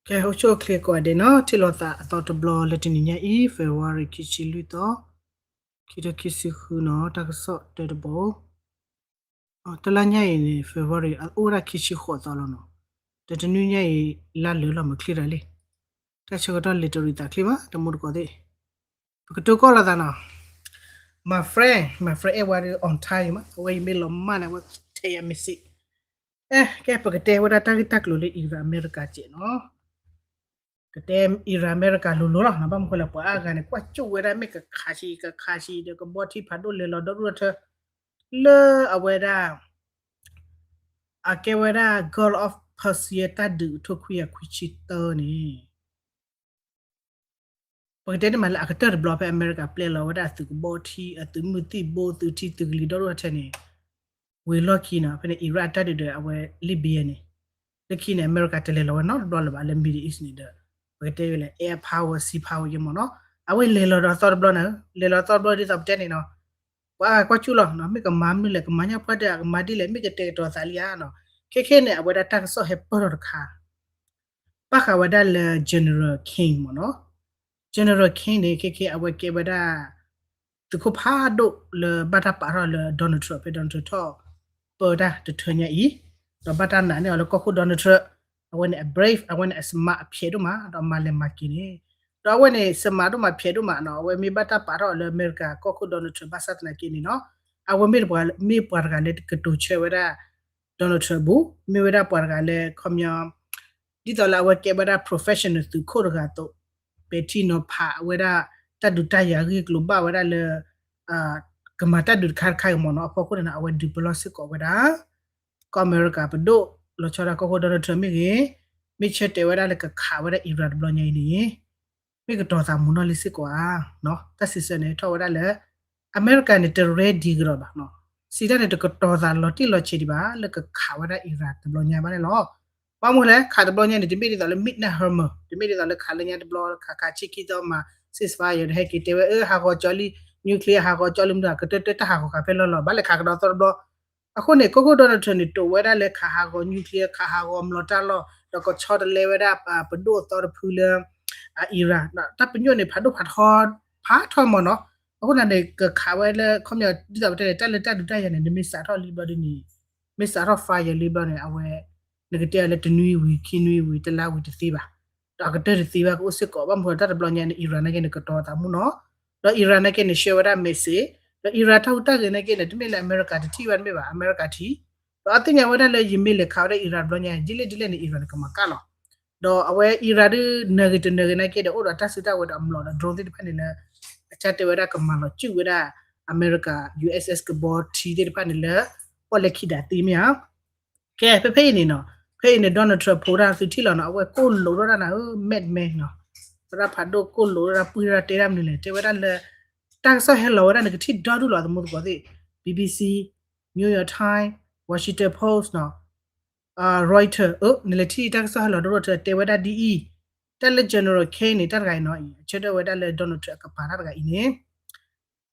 ကဲ အိၣ်ဆူၣ်အိၣ်ချ့ကိးဂၤဒဲးနီၤ, ထံၣ်လိာ်သးအသီတဘျီလၢတနံၤညါအံၤ February ခံဆံလွံၢ်သီ, ခံကထိခံဆံဃုနီၤ, တၢ်ကစီၣ်တၢတဘိ, တလါညါအံၤန့ၣ် February အိၣ်ဝဲဒၣ်ခံဆံဃိးသီလီၤနီၤ, ဒီးတနွံညါအံၤ လါလၢာ်လီၤ မုၢ်ချ့တၢ်လံ, တၢ်ဆၢကတီၢ်လဲၤတရံးသးချ့ဘၣ် တမူတကိးသ့ၣ်, ပကတိၤကီၢ်လိာ်သးနီၤ, my friend, my friend အဲၣ်ဝဲဒၣ် on time မး, အဝဲအံၤမ့ၢ်လီၤမၢ်န့ၣ် အဝဲထဲယၤ message အဲ ကဲ ပကတဲဝဲဒၣ်တၢ်ဂ့ၢ်တၢ်ကျိၤလၢ Iran အမဲရကၤစဲးနီၤ, ကတဲ Iran အမဲရကၤလိၤလိၤလီၤနီၤ, ဘၣ်မနုၤဃိလဲၣ် ပှၤအါဂၤန့ၣ် ကွၢ်ကၠိၣ်ဝဲဒၣ်မ့ၢ်ကခးဆံးကခးဆံးဒီး ကဘီထံဖးဒိၣ်လဲၤလီၤဒီဒူၣ်ထၢ လၢအဝဲဒၣ် အကဲဝဲဒၣ် Gulf of Persia တၢ်ဒုးအထိခွံကယၤခွံဆံသၢန့ၣ် ပကတဲန့ၣ်မးလၢအကတၢၢ်တဘျီဖဲ အမဲရကၤပျဲလီၤဝဲဒၣ်အသုးကဘီထံ အသုးမုၢ်သံၣ်ဘိ သုးထံသုးကလံၤဒီဒူၣ်ထဲန့ၣ် ဝံၤလီၢ်ခံနီၤ, ဖဲန့ၣ် Iran အတၢ်ဒုးဒီးအဝဲ Libya န့ၣ်, လၢခံန့ၣ် အမဲရကၤတလဲၤလီၤဝဲနီတဘျီလၢၤဘၣ်လၢ Middle East န့ၣ်ဒီး ပကတဲဝဲလၢ air power sea power ယမ့ၢ်နီၤ, အဝဲလဲၤလီၤဒီးသီတဘျီန့ၣ် လဲၤလီၤသီတဘျီဒ်သိးပတဲန့ၣ်နီၤ, ပှၤကွၢ်ကၠူၣ်လီၤ မ့ၢ်ကမၤမနုၤလဲၣ် ကမၤညါပှၢ်တၢၢ် ကမၤဒ်လဲၣ် မ့ၢ်ကတဲာ်ကတီၤသးလံဧါနီၤ, ခဲခဲန့ၣ် အဝဲဒၣ်တၢ်ကစီၣ်ဟဲပၢၢ်ထီၣ်တခါ ဘၣ်ဃးဝဲဒၣ်လၢ General King မ့ၢ်နီၤ, General King န့ၣ် ခဲခဲ အဝဲကဲဝဲဒၣ် သုးခိၣ်ဖးဒိၣ်လၢဘၣ်တၢ်ပာ်ထီၣ်လၢ Donald Trump ဖဲ Donald Trump ထီၣ်ပၢတၢ်တထၢညါအံၤ, ဒီးဘၣ်တၢ်နာ်န့ၢ်အီၤလၢကီၢ်ခိၣ် Donald Trump အဝဲန့ၣ်အ brave အဝဲန့ၣ် အ smart အဖျဲးဒိၣ်မး ဒီးမၤလဲၤမၤက့ၤန့ၣ်, ဒီးအဝဲန့ၣ် smart ဒိၣ်မးဖျဲးဒိၣ်မးနီၤ, အဝဲမ့ၢ်ဘၣ်တၢ်ပာ်ထီၣ်အီၤလၢအမဲရကၤကီၢ်ခိၣ် Donald Trump ဘၣ်ဆၣ်သနာ်က့န့ၣ်နီၤ, အဝဲမ့ၢ်ပှၤ မ့ၢ်ပှၤတဂၤလၢကတိၤဆၢဝဲဒၣ် Donald Trump ဘူး, မ့ၢ်ဝဲဒၣ်ပှၤတဂၤလၢခီပညီ ဒ်သိးလၢအဝဲကဲဝဲဒၣ် professional သုးခိၣ်တဂၤအသိး, ပဲာ်ထံနီၤဖးဝဲဒၣ် တၢ်ဒုးတၢ်ယၤအဂ့ၢ်အကျိၤဘၣ်ဝဲဒၣ်လၢ ကမၤတၢ်ဒုးတခါတခါအံၤမ့ၢ်နီၤ, အဖီခိၣ်န့ၣ် အဝဲဒုးပလီၢ်စ့ၢ်ကီးဝဲဒၣ် ကီၢ်အမဲရကၤပဒိၣ် လီၤဆီဒၣ်ကီၢ်ခိၣ် Donald Trump မ့ၢ်ဂ့ၤ, မ့ၢ်ဆၢတဲာ်ဝဲဒၣ်လၢကခးဝဲဒၣ် Iran တဘျီညါအံၤန့ၣ် မ့ၢ်ကတီၤသးမုာ်နီၢ်လံစ့ၢ်ကီးဧါ, တၢ်စံးဆၢန့ၣ်ထီၣ်ဝဲဒၣ်လၢ အမဲရကၤန့ၣ် တ ready ကဒီးဘၣ်နီၤ, စံးတၢ်န့ၣ် တကတီၤသးလီၤတံၢ်လီၤဆဲးဒံးဘၣ် လၢကခးဝဲဒၣ် Iran တဘျီညါဘၣ်န့ၣ်လီၤ. ဘၣ်မနုၤလဲၣ် ခးတဘျီညါန့ၣ် တမ့ၢ်ဒ်သိးလၢ မ့ၢ်နၢ်ဟၢမၢၤ တမ့ၢ်ဒ်သိးလၢခးလၢညါတဘျီ ခးခးဆံခံသီမး ceasefire ဒီးဟဲက့ၤတဲဝဲ အၢ ဟးဂီၤကၠီလံ nuclear ဟးဂီၤကၠီလံမနုၤ ကတၢၢ်တၢၢ်တၢ်ဟးဂီၤခးဖဲလီၢ်လီၢ် ဘၣ်လဲၤခးကဒီးသီတဘျီ အဃိန့ၣ် ကီၢ်ခိၣ် Donald Trump န့ၣ် တိာ်ဝဲဒၣ်လၢခးဟးဂီၤ nuclear ခးဟးဂီၤမျိာ်တၢ်လီၢ် ဒီးကဆီတလဲဝဲဒၣ်ပဒိၣ်အသီတဖုလၢ Iran တၢ်ပညိၣ်န့ၣ် ဖးဒိၣ်ဖးထီ ဖးထီမ့ၢ်နီၤ, အဃိန့ၣ်န့ၣ် ကခးဝဲလၢ ခီပညီ ဒ်သိးပတဲန့ၣ် တၢ်လၢတၢ်ဒုးတၢ်ယၤန့ၣ် နမ့ၢ်စးထီၣ်လံဘျီဒ်န့ၣ် မ့ၢ်စးထီၣ် fire လံဘျီန့ၣ် အဝဲ နကတဲလၢတနွံဝံၤ ခံနွံဝံၤ တလါဝံၤတသ့ဘၣ်, ဒီးအကတၢၢ်တသ့ဘၣ် ကအိၣ်စ့ၢ်ကီး ဘၣ်မနုၤတၢ်တဘျီညါန့ၣ် Iran နာ်က့န့ၣ် ကတီၤသးမုာ်နီၤ, ဒီး Iran နာ်က့န့ၣ် ဆှၢဝဲဒၣ် message, ဒီး Iran တၢ်ဟူးတၢ်ဂဲၤနာ်က့န့ၣ် တမ့ၢ်လၢအမဲရကၤတထံၣ်ဘၣ်တမ့ၢ်ဘၣ် အမဲရကၤထံၣ်, ဒီးအသ့ၣ်ညါဝဲဒၣ်လၢယမ့ၢ်လဲၤခးဝဲဒၣ် Iran တဘျီညါ ဒ်လဲၣ်ဒ်လဲၣ်န့ၣ် Iran န့ၣ် ကမၤကၣ်လီၤ, ဒီးအဝဲ Iran ဒုး နၢၤဂ့ၤတနၢၤဂ့ၤနာ်က့ဒီး အိၣ်ဒီးတၢ်စုတၢ်ဝဲၤဒီးအမျိာ်ဒီး drone သ့ၣ်တဖၣ်န့ၣ်လၢ အကၢ်တဲဝဲဒၣ်ကမၤလီၤစုၣ်ဝဲဒၣ် အမဲရကၤ USS ကဘီထံသ့ၣ်တဖၣ်န့ၣ်လၢ ပီၣ်လဲၣ်ခံဒးသ့မ့ၢ်ဧါ ကဲ ဖဲဖဲအံၤန့ၣ်နီၤ, ဖဲအံၤန့ၣ် Donald Trump ဖိတၢ်သုထံၣ်လီၤနီၤ အဝဲကိၢ်လိာ်ထီၣ်တၢ်နၤဧၢ mad man နီၤ, သရၣ်ဖးဒိၣ်ကိၢ်လိာ်ထီၣ်တၢ် ပှံၢ်ထီၣ်တၢ် တဲတၢ်မနုၤလဲၣ် တဲဝဲဒၣ်လၢ တၢ်ကစီၣ်ဟဲလီၤဝဲဒၣ် နကထံၣ်ဒီဒူၣ်လီၤ သမူသကိးသ့ၣ်, BBC, New York Times, Washington Post နီၤ, Reuters အၢ နလဲၤထံၣ်တၢ်ကစီၣ်ဟဲလီၤဒီဒူၣ် တဲဝဲဒၣ်ဒ်အံၤ, တၢ်လၢ General King န့ၣ် တၢ်တဂၤအံၤနီၤ အံၤ အဆၢထၢၣ်ဝဲဒၣ်လၢ Donald Trump အကပၤတၢ်တဂၤအံၤန့ၣ်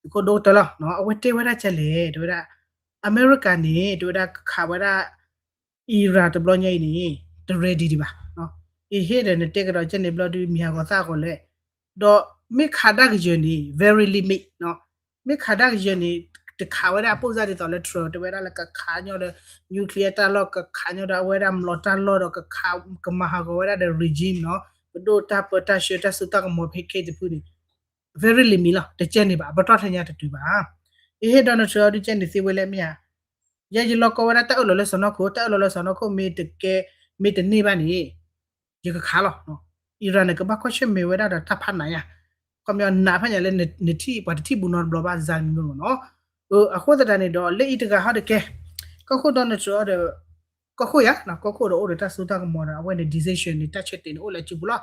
သုးခိၣ်ဒိၣ်ကတၢၢ်လီၤ အဝဲတဲဝဲဒၣ်ကဲလဲၣ် တဲဝဲဒၣ် အမဲရကၤန့ၣ် တဲဝဲဒၣ်ခးဝဲဒၣ် Iran တဘျီညါအံၤန့ၣ် တ ready ဒံးဘၣ်, အဟ့ၣ်ဒီးနတဲကဒီးကဲန့ၣ်ဘျီဒုး မံၤဟးဂီၤသၣ်ဂီၤလဲၣ်, ဒီးမ့ၢ်ခးဒၣ်ကယၢၤန့ၣ် very limit မ့ၢ်ခးဒၣ်ကယၢၤန့ၣ် တခးဝဲဒၣ်အပိၢ်စၢ်ဒ်သိးလၢ Trump တဲဝဲဒၣ်လၢကခးညီဒီး nuclear တၢ်လီၢ် ကခးညီဒီးအဝဲဒၣ်မျိာ်တၢ်လီၢ်ဒီး ကမၤဟးဂီၤဝဲဒၣ်ဒီး regime နီၤ, ပဒိၣ်တၢ်ပၢတၢ်ဆှၢတၢ်စိတၢ်ကမီၤဖဲခဲအံၤတဖုန့ၣ် very limit လီၤ တကဲန့ၣ်ဘၣ် အပတီၢ်ထဲညါတတုၤဘၣ်, အဟ့ၣ် Donald Trump အီၤဒုးကဲန့ၣ်သ့ဝဲလဲၣ်မ့ၢ်ဧါ, ယဲယလီၢ်ကီဝဲဒၣ်တၢ်အၢၣ်လီၤလၢစီၢ်နီၤခိၣ် တၢ်အၢၣ်လီၤလၢစီၢ်နီၤခိၣ်မ့ၢ်တကဲ မ့ၢ်တန့ၢ်ဘၣ်န့ၣ် ယကခးလီၤ, Iran န့ၣ် ကဘၣ်ကွၢ်ဆၢၣ်မဲာ်ဝဲဒၣ်ဒီးတၢ်ဖးနးညါ, ခီပညီနးဖးညါလၢ နထံၣ်ပှၤတထံၣ်ဘူးနီတဘျီဘၣ် စါမံၤမ့ၢ်နီၤ, အဃိသတးန့ၣ်ဒီး လၢအံၤတဂၤဟီတကဲ, ကီၢ်ခိၣ် Donald Trump အီၤဒီး ကီၢ်ခိၣ်ယါ ကီၢ်ခိၣ်ဒီးအိၣ်ဒီးတၢ်စိတၢ်ကမီၤဒီး အဝဲန့ၣ် decision န့ၣ် တၢ်ဆၢတဲာ်န့ၣ် အိၣ်လၢစုပူၤလီၤ,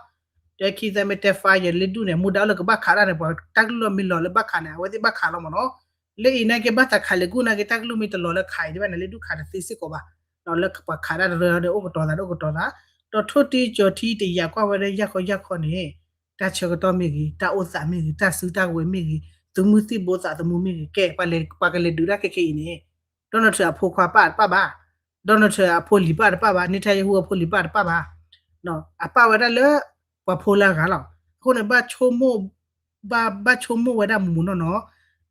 တဲခံသၢမ့ၢ်တဲ fire လ့ဒူၣ်န့ၣ် မူဒါအိၣ်လၢကဘၣ်ခးတၢ်န့ၣ် ပှၤတၢ်ကလုၢ်မ့ၢ်လီၤလၢဘၣ်ခးန့ၣ် အဝဲသ့ၣ်ဘၣ်ခးလီၤမ့ၢ်နီၤ, လၢအံၤနာ်က့ဘၣ်သးခးလံာ်ကူၣ်နာ်က့ တၢ်ကလုၢ်မ့ၢ်တလီၤလၢခးအံၤဒ်ဘၣ်န့ၣ် လ့ဒူၣ်ခးတသ့စ့ၢ်ကီးဘၣ်, ဒီးလၢပှၤခးတၢ်တရၢဒီး အိၣ်ကတီၤသးဒီးအိၣ်ကတီၤသး, ဒီးထိၣ်တံၢ်ကၠီၤထံတယာ်ကွၢ်ဝဲဒၣ်ယၢ်ခီယၢ်ခီန့ၣ်, တၢ်ဆၢကတီၢ်မ့ၢ်ဂ့ၤ, တၢ်အိၣ်သးမ့ၢ်ဂ့ၤ, တၢ်စုတၢ်ကဝဲၤမ့ၢ်ဂ့ၤ, သုးမုၢ်သံၣ်ဘိသးသမူမ့ၢ်ဂ့ၤ, ကဲ ပှၤကလဲၤဒုးတၢ်ခဲခဲအံၤန့ၣ်, Donald Trump အဖိခွါပၢ်တပၣ်ဘၣ်, Donald Trump အဖိလံၤပၢ်တပၣ်ဘၣ်, Netanyahu အဖိလံၤပၢ်တပၣ်ဘၣ်, အပာ်ဝဲဒၣ်လၢ ပှၤဖိလၢအဂၤလီၤ. အဃိန့ၣ် ဘၣ်ဆိကမိၣ်ဝဲဒၣ်မုၢ်မုၢ်နီၢ်နီၢ်,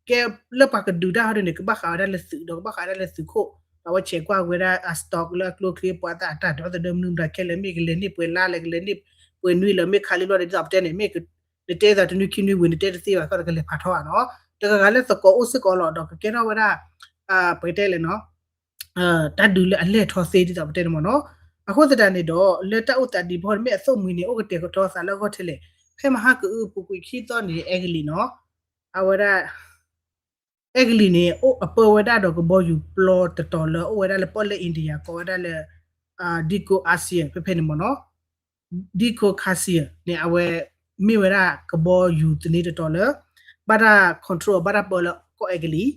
ကဲလၢပှၤကဒုးတၢ်ဟီဒ်န့ၣ် ကဘၣ်ဃးဝဲဒၣ်လၢသုး ဒီးကဘၣ်ဃးဝဲဒၣ်လၢသုးခိၣ်, ဒီးအဝဲဆဲးကွၢ်ဝဲဒၣ်အ stock လၢအကျိချ့ ပှၤသးအတၢ်ဒီသဒၢမနုၤမတၤခဲလၢာ် မ့ၢ်ကလဲၤန့ၢ်ပှဲၤလါလဲၣ် ကလဲၤန့ၢ်ပှဲၤနွံလၢာ် မ့ၢ်ခးလံဘျီဒ်သိးပတဲန့ၣ် မ့ၢ်နတဲသိးတနွံခံနွံဝံၤ နတဲတသ့ဘၣ် ခီဒီးကလဲၤဖးထီဧါနီၤ, တဂၤဂၤလၢသကိးအိၣ်စ့ၢ်ကီးလီၤ ဒီးကကဲထီၣ်ဝဲဒၣ် ပကတဲလဲၣ်နီၤ တၢ်ဒုးလၢအလဲၢ်ထီသ့ဒ်သိးပတဲန့ၣ်မ့ၢ်နီၤ. အဃိသတးန့ၣ်ဒီး လၢတၢ်အိၣ်သးဒ်ဖီန့ၣ် မ့ၢ်အသိၣ်မှံၤန့ၣ် အိၣ်ကတဲာ်ကတီၤသးလၢအဂီၢ်ထဲလဲၣ်. ဖဲမဟါကအုပူၤကွံာ်ခံသီန့ၣ် အဲကလံးနီၤ, အဝဲဒၣ် အဲကလံးန့ၣ် အပၢဝဲဒၣ်ဒီးကဘီယူၤပျီတတီၤလၢ အိၣ်ဝဲဒၣ်လၢပီၣ်လဲၣ် India ကိးဝဲဒၣ်လၢ Dego Asia ဖဲဖဲန့ၣ်မ့ၢ်နီၤ. Dego Asia န့ၣ် အဝဲမ့ၢ်ဝဲဒၣ်ကဘီယူၤသန့တတီၤလၢ ဘၣ်တၢ် control ဘၣ်တၢ်ပၢလၢကီၢ်အဲကလံး,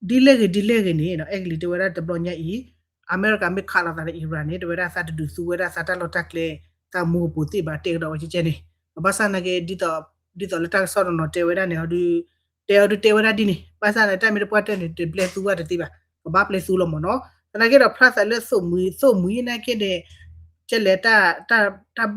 ဒီး ဒ်လဲၣ်ဂ့ၤဒ်လဲၣ်ဂ့ၤန့ၣ် အဲကလံးတဲဝဲဒၣ်တဘျီညါအံၤ အမဲရကၤမ့ၢ်ခးလိာ်သးဒီး Iran န့ၣ် တဲဝဲဒၣ်သးတဒုးသူဝဲဒၣ်သးတၢ်လီၢ်တၢ်ကျဲ သးမူအပူၤသ့ၣ်ဘၣ် တဲကဒီးဝဲကဲကဲန့ၣ်, ဘၣ်ဆၣ်နာ်က့ ဒ်သိးလၢတၢ်ကစီၣ်တနီၤတဲဝဲဒၣ်န့ၣ် တဲအီၤဒုးတဲဝဲဒၣ်ဒ်န့ၣ် ဘၣ်ဆၣ်န့ၣ် တၢ်မ့ၢ်တပှၢ်တၢၢ်န့ၣ် တဘျဲသူဝဲတသ့ဘၣ်, ကဘၣ်ပျဲသူလီၤမ့ၢ်နီၤ. သနာ်က့ဒီးဖျါသးလၢသိၣ်မှံၤ သိၣ်မှံၤနာ်က့န့ၣ် ကဲလဲၣ်တၢ် တၢ်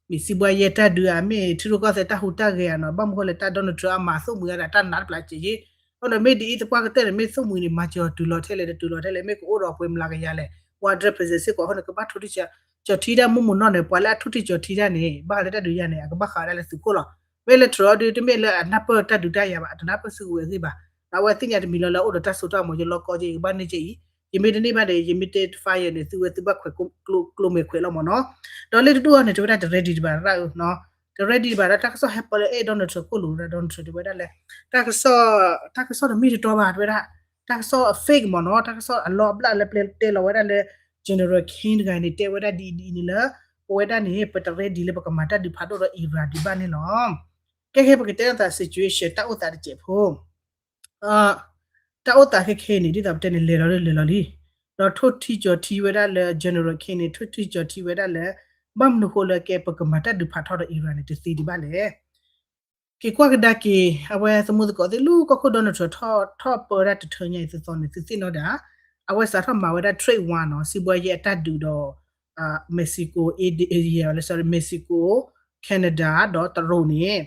မ့ၢ်စံးဘှါယဲတၢ်ဒုးဧါ မ့ၢ်ထံရူၢ်ကီၢ်သဲးတၢ်ဟူးတၢ်ဂဲၤဧါနီၤ, ဘၣ်မနုၤဃိလဲၣ် တၢ် Donald Trump အမၤသိၣ်မှံၤအါဒၣ်တၢ်နးတပျးကဲယ့ၣ်, အဃိန့ၣ် မ့ၢ်ဒ်အံၤသပှၢ်ကတၢၢ်န့ၣ် မ့ၢ်သိၣ်မှံၤန့ၣ် မၤစၢၤအီၤတုၤလီၤထဲလဲၣ် တတုၤလီၤထဲလဲၣ် မ့ၢ်ကအိၣ်ဒီးပှဲၤမျးကယၤလဲၣ် one hundred percent စ့ၢ်ကီး အဃိန့ၣ် ကဘၣ်ထိၣ်ထံၣ်ကၠီၤထံတၢ်မုၢ်မုၢ်နီၢ်နီၢ်န့ၣ် ပှၤလၢအထိၣ်ထံၣ်ကၠီၤထံတၢ်န့ၣ် ဘၣ်ဃးလၢတၢ်ဒုးယၤန့ၣ် အကဘၣ်ဃးဝဲဒၣ်လၢသုးခိၣ်လီၤ. မ့ၢ်လၢ Trump ဒုး တမ့ၢ်လၢအနၢ်ပၢၢ်တၢ်ဒုးတၢ်ယၤဘၣ် အတနၢ်ပၢၢ်စုကဝဲၤအဂ့ၢ်ဘၣ်, ဒီးအဝဲသ့ၣ်ညါတမံၤလၢလၢအိၣ်ဒီးတၢ်စိတၢ်ကမီၤ ယကဘၣ်န့ၢ်ကဲအံၤ, ယမ့ၢ်တန့ၢ်ဘၣ်ဒီး ယမ့ၢ်တဲ fire န့ၣ် သုဝဲသုဘၣ်ခွဲးကျိမဲာ်ခွဲးလီၤမ့ၢ်နီၤ. ဒီးလၢတဒူၣ်အီၤန့ၣ် တဲဝဲဒၣ်တ ready တဘၣ်ရၣ်ဧၢနီၤ, တ ready တဘၣ်ဒီး တၢ်ကစီၣ်ဟဲပၢလၢအဲၣ် Donald Trump ခိၣ်လိာ်ဝဲဒၣ် Donald Trump တဲဝဲဒၣ်လၢ တၢ်ကစီၣ် တၢ်ကစီၣ်တမ့ၢ်တတီဘၣ် တဲဝဲဒၣ် တၢ်ကစီၣ် fake မ့ၢ်နီၤ, တၢ်ကစီၣ်အလီၢ်အဘျၣ်လၢပျဲတဲလီၤဝဲဒၣ်လၢ General King တဂၤန့ၣ် တဲဝဲဒၣ်ဒ်အံၤဒ်အံၤန့ၣ်လၢ ပဝဲဒၣ်န့ၣ် ပတ ready လၢပကမၤတၢ်ဒုးဖးဒိၣ်ဒီး Iran ဒံးဘၣ်န့ၣ်လီၤ. ကဲခဲပကတဲအသး situation တၢ်အိၣ်သးတစဲးဖိ တၢ်အိၣ်သးခဲခဲအံၤန့ၣ် ဒ်သိးပတဲန့ၣ် လဲၤလီၤလၢလဲၤလီၤလံ, ဒီးထိၣ်ထံကၠီၤထံဝဲဒၣ်လၢ General King န့ၣ် ထိၣ်ထံကၠီၤထံဝဲဒၣ်လၢ ဘၣ်မနုၤဃိလၢကဲပကမၤတၢ်ဒုးဖးထီၣ်ဒီး Iran န့ၣ် တသ့ဒံးဘၣ်လဲၣ်. က့ၤကွၢ်ကဒါက့ၤ အဝဲသမူသကိးသ့ၣ်လၢကီၢ်ခိၣ် Donald Trump ထီၣ်ပၢဝဲဒၣ်တထၢညါအံၤသီသီန့ၣ် သုသ့ၣ်နီၣ်ဒၣ် အဝဲစးထီၣ်မၤဝဲဒၣ် trade war နီၤ, စံးဘှါယဲအတၢ်ဒုးဒီး Mexico, sorry, Mexico, Canada ဒီးတရူးန့ၣ်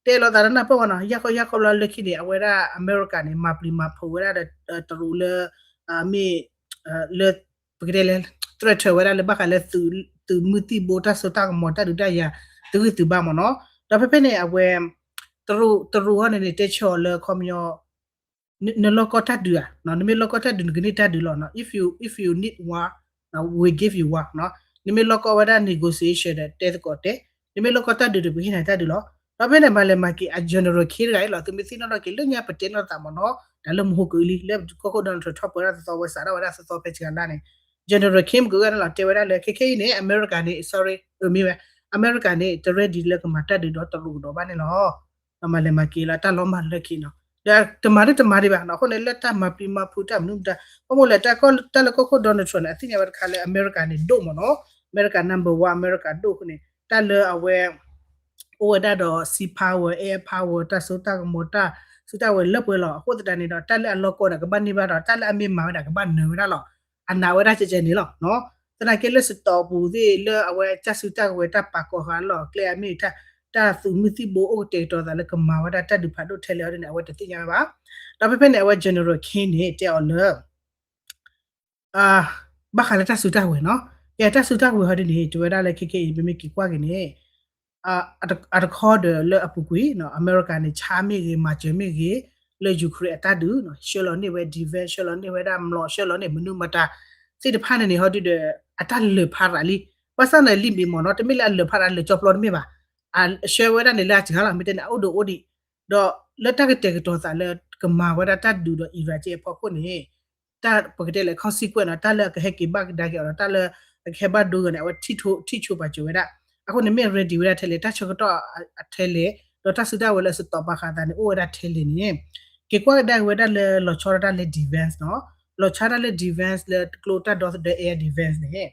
တဲလီၤသးတနၢ်ပၢၢ်ဝဲနီၤ, ယၢ်ခီယၢ်ခီဘျီလၢခံန့ၣ် အဝဲဒၣ်အမဲရကၤန့ၣ် မၤပျံၤမၤဖုးဝဲဒၣ်ဒီးတရူးလၢ မ့ၢ် လၢ ပကတဲလဲၣ် threaten ဝဲဒၣ်လၢဘၣ်ဃးလၢ သုးမုၢ်သံၣ်ဘိတၢ်စိတၢ်ကမီၤတၢ်ဒုးတၢ်ယၤ သုဂံၢ်သုးဘါမ့ၢ်နီၤ, ဒီးဖဲဖဲန့ၣ် အဝဲ တရူးဟီန့ၣ်န့ၣ် တဲဆၢအီၤလၢခီပညီ နလီၢ်ကီၢ်တၢ်ဒုးဧါ, နမ့ၢ်လီၢ်ကီၢ်တၢ်ဒုး နကန့ၢ်တၢ်ဒုးလီၤ, if you, if you need war, we give you war, နမ့ၢ်လီၢ်ကီၢ်ဝဲဒၣ် negotiation ဒီးတဲသကိးတဲ, နမ့ၢ်လီၢ်ကီၢ်တၢ်ဒုးဒီး ပဟ့ၣ်နၤတၢ်ဒုးလီၤ. ဒီးဖဲန့ၣ် မၤလဲၤမၤက့ၤအ General King တဂၤအံၤလီၤ, သုမ့ၢ်သ့ၣ်နီၣ်ထီၣ်က့ၤလၢညါပတဲနီၣ်သးမ့ၢ်နီၤ, တၢ်လၢမဟိကလံ လၢကီၢ်ခိၣ် Donald Trump ထီၣ်ပၢဝဲဒၣ်သီသီ ဝဲစးထီၣ်ဝဲဒၣ်သီသီဖဲစှၤလါန့ၣ် General King ကဂၤန့ၣ်လီၤ, တဲဝဲဒၣ်လၢခဲခဲအံၤန့ၣ် အမဲရကၤန့ၣ် sorry မ့ၢ်ဝဲ အမဲရကၤန့ၣ် တ ready လၢကမၤတၢ်ဒုးဒီးတရူးကဒီးဘၣ်န့ၣ်လီၤ. ဒီးမၤလဲၤမၤက့ၤလၢတၢ်လီၤမၢ်လၢခံနီၤ, ဒီးတမၤဒ်တမၤဒံးဘၣ်နီၤ, အဃိန့ၣ် လၢတၢ်မၤပျံၤမၤဖုးတၢ်မနုၤမတၤ ဘၣ်မနုၤလဲၣ် တၢ်လၢကီၢ်ခိၣ် Donald Trump န့ၣ် အသ့ၣ်ညါဝဲတခါလၢအမဲရကၤန့ၣ်ဒိၣ်မ့ၢ်နီၤ, အမဲရကၤ number one အမဲရကၤဒိၣ်အဃိန့ၣ် တၢ်လၢအဝဲ အိၣ်ဝဲဒၣ်ဒီး sea power, air power တၢ်စိတၢ်ကမီၤ တၢ်စုတၢ်ဝဲၤလၢပှဲၤလီၤ. အဃိသတးန့ၣ်ဒီး တၢ်လၢအလီၢ်ကီၢ်န့ၣ် ကဘၣ်န့ၢ်ဘၣ်ဒီး တၢ်လၢအမ့ၢ်မၤဝဲဒၣ် ကဘၣ်နၢၤဝဲဒၣ်လီၤ. အနာ်ဝဲဒၣ်ကဲကဲန့ၣ်လီၤ. သနာ်က့လၢ stock ပူၤသ့ၣ် လၢအဝဲတၢ်စုတၢ်ကဝဲၤ တၢ်ပာ်ကီၤဃာ်လီၢ်ကျဲအမ့ၢ် တၢ်သုးမုၢ်သံၣ်ဘိအိၣ်ကတဲာ်ကတီၤသးလၢကမၤဝဲဒၣ်တၢ်ဒုးဖးဒိၣ်ထဲလဲၣ်အီၤဒ်န့ၣ် အဝဲတသ့ၣ်ညါဝဲဘၣ်. ဒီးဖဲဖဲန့ၣ် အဝဲ General King န့ၣ် တဲအီၤလၢ ဘၣ်ဃးလၢတၢ်စုတၢ်ကဝဲၤနီၤ, ကဲတၢ်စုတၢ်ကဝဲၤဟီဒ်န့ၣ် တဲဝဲဒၣ်လၢခဲခဲအံၤ ပမ့ၢ်က့ၤကွၢ်က့ၤန့ၣ် အတခီဒီးလၢအပူၤကွံာ် အမဲရကၤန့ၣ် ဆါမ့ၢ်ဂ့ၤ မၤစၢၤမ့ၢ်ဂ့ၤ လၢ Ukraine အတၢ်ဒုး ဆှၢလီၤန့ၢ်ဝဲ defense ဆှၢလီၤန့ၢ်ဝဲဒၣ်မျိာ် ဆှၢလီၤန့ၢ်မနုၤမတၤ သ့ၣ်တဖၣ်န့ၣ်န့ၣ် ဟီဒုဒီး အတၢ်လၢာ်ဖးရးလံ. ဘၣ်ဆၣ်န့ၣ်လံမ့ၢ်မ့ၢ်နီၤ တမ့ၢ်လၢအလၢာ်ဖးရးလၢာ်ကၠီပျီတမ့ၢ်ဘၣ်. အဆှၢဝဲဒၣ်န့ၣ်လၢအစှၤလီၤ မ့ၢ်တဲန့ၣ် အအိၣ်ဒီးအိၣ်ဒံး ဒီးလၢတၢ်ကတဲာ်ကတီၤသးလၢကမၤဝဲဒၣ်တၢ်ဒုးဒီး Iran ကဲအဖီခိၣ်န့ၣ် တၢ်ပကတဲလဲၣ် consequence နီၤ တၢ်လၢအကဟဲက့ၤဘၣ်ကဒါက့ၤအီၤဒီး တၢ်လၢအကဟဲဘၣ်ဒိဂၤန့ၣ် အဝဲထံၣ်ဆိပာ်စၢၤဝဲဒၣ်. အဃိန့ၣ်မ့ၢ် ready ဝဲဒၣ်ထဲလဲၣ် တၢ်ဆၢကတီၢ်ထဲလဲၣ် ဒီးတၢ်စုတၢ်ဝဲၤလၢအစတီးပာ်ဃာ်သးန့ၣ် အိၣ်ဝဲဒၣ်ထဲလဲၣ်န့ၣ် က့ၤကွၢ်ကဒါက့ၤဝဲဒၣ်လၢလီၤဆီဒၣ်တၢ်လၢ defense နီၤ လီၤဆီဒၣ်တၢ်လၢ defense လၢကျိတၢ်ဒီသဒၢ air defense န့ၣ်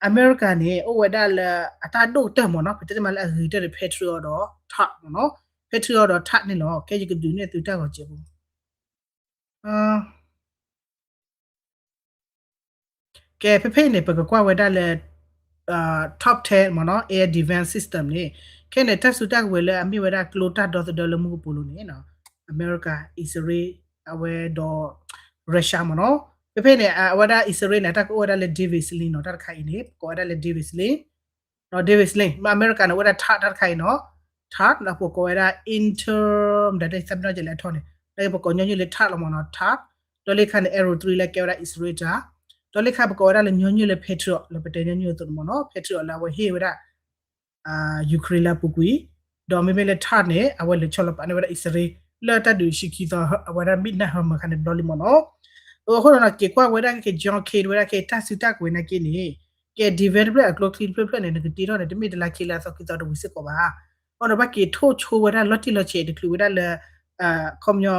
အမဲရကၤန့ၣ် အိၣ်ဝဲဒၣ်လၢအတၢ်ဒိၣ်ကတၢၢ်မ့ၢ်နီၤ ပတဲတမံၤလၢအဂ့ၤကတၢၢ်န့ၣ် Patriot ဒီး THAAD မ့ၢ်နီၤ Patriot ဒီး THAAD န့ၣ်လီၤ. ကဲယကဒုးနဲၣ်သုတၢ်ဂီၤစဲးဖိ ကဲဖဲဖဲအံၤန့ၣ် ပကကွၢ်ဝဲဒၣ်လၢ top ten မ့ၢ်နီၤ air defense system န့ၣ် ခဲန့ၣ် တၢ်စုတၢ်ကဝဲၤလၢအမ့ၢ်ဝဲဒၣ်ကျိတၢ်ဒီသဒၢလၢမူကပိာ်လိၤန့ၣ် အမဲရကၤ အံၣ်စရ့လး အဝဲဒီး Russia မ့ၢ်နီၤ ဖဲဖဲန့ၣ် အဝဲဒၣ်အံၣ်စရ့လးန့ၣ် တၢ်ကအိၣ်ဝဲဒၣ်လၢ David's Sling နီၤ တၢ်တခါအံၤန့ၣ် ပကိးဝဲဒၣ်လၢ David's Sling နီၤ David's Sling မ့ၢ်အမဲရကၤန့ၣ် အိၣ်ဝဲဒၣ် THAAD တၢ်တခါအံၤနီၤ THAAD ဒီးပကိးဝဲဒၣ် interim ဒီးတသးပ့ၤနီၣ်ကလဲၤအထီန့ၣ် လၢပကိးညီနုၢ်လၢ THAAD လီၤမ့ၢ်နီၤ THAAD ဒီးလၢခါန့ၣ် Arrow three လၢကဲဝဲဒၣ်အံၣ်စရ့လးတၢ် ဒီးလၢခါပကိးဝဲဒၣ်လၢညီနုၢ်လၢ Patriot လၢပတဲညီနုၢ်အသိးန့ၣ်မ့ၢ်နီၤ Patriot လၢအဝဲဟ့ၣ်ဝဲဒၣ် Ukraine လၢအပူၤကွံာ် ဒီးမ့မ့ၢ်လၢ THAAD န့ၣ် အဝဲလဲၤဆီလီၤပာ်န့ၢ်ဝဲဒၣ်အံၣ်စရ့လး လၢတၢ်ဒုးဆံခံသီ အဝဲဒၣ် Midnight Hammer ခါန့ၣ်တဘျီလံမ့ၢ်နီၤ အဃိဒီးက့ၤကွၢ်ဝဲဒၣ်က့ၤ John K ဝဲဒၣ်က့ၤတၢ်စုတၢ်ကဝဲၤနာ်က့န့ၣ် ကဲ defense တဖျၢၣ်အကျိချံတဖျၢၣ်ဖျၢၣ်န့ၣ် နကတ့ထီၣ်န့ၣ် တမ့ၢ်တလါခံလါသီခံသီတဝံၤစ့ၢ်ကီးဘၣ် အဃိဒီးဘၣ်က့ၤထိၣ်ဆိဝဲဒၣ်လီၤတံၢ်လီၤဆဲးတချုးဝဲဒၣ်လၢ ခီပညီ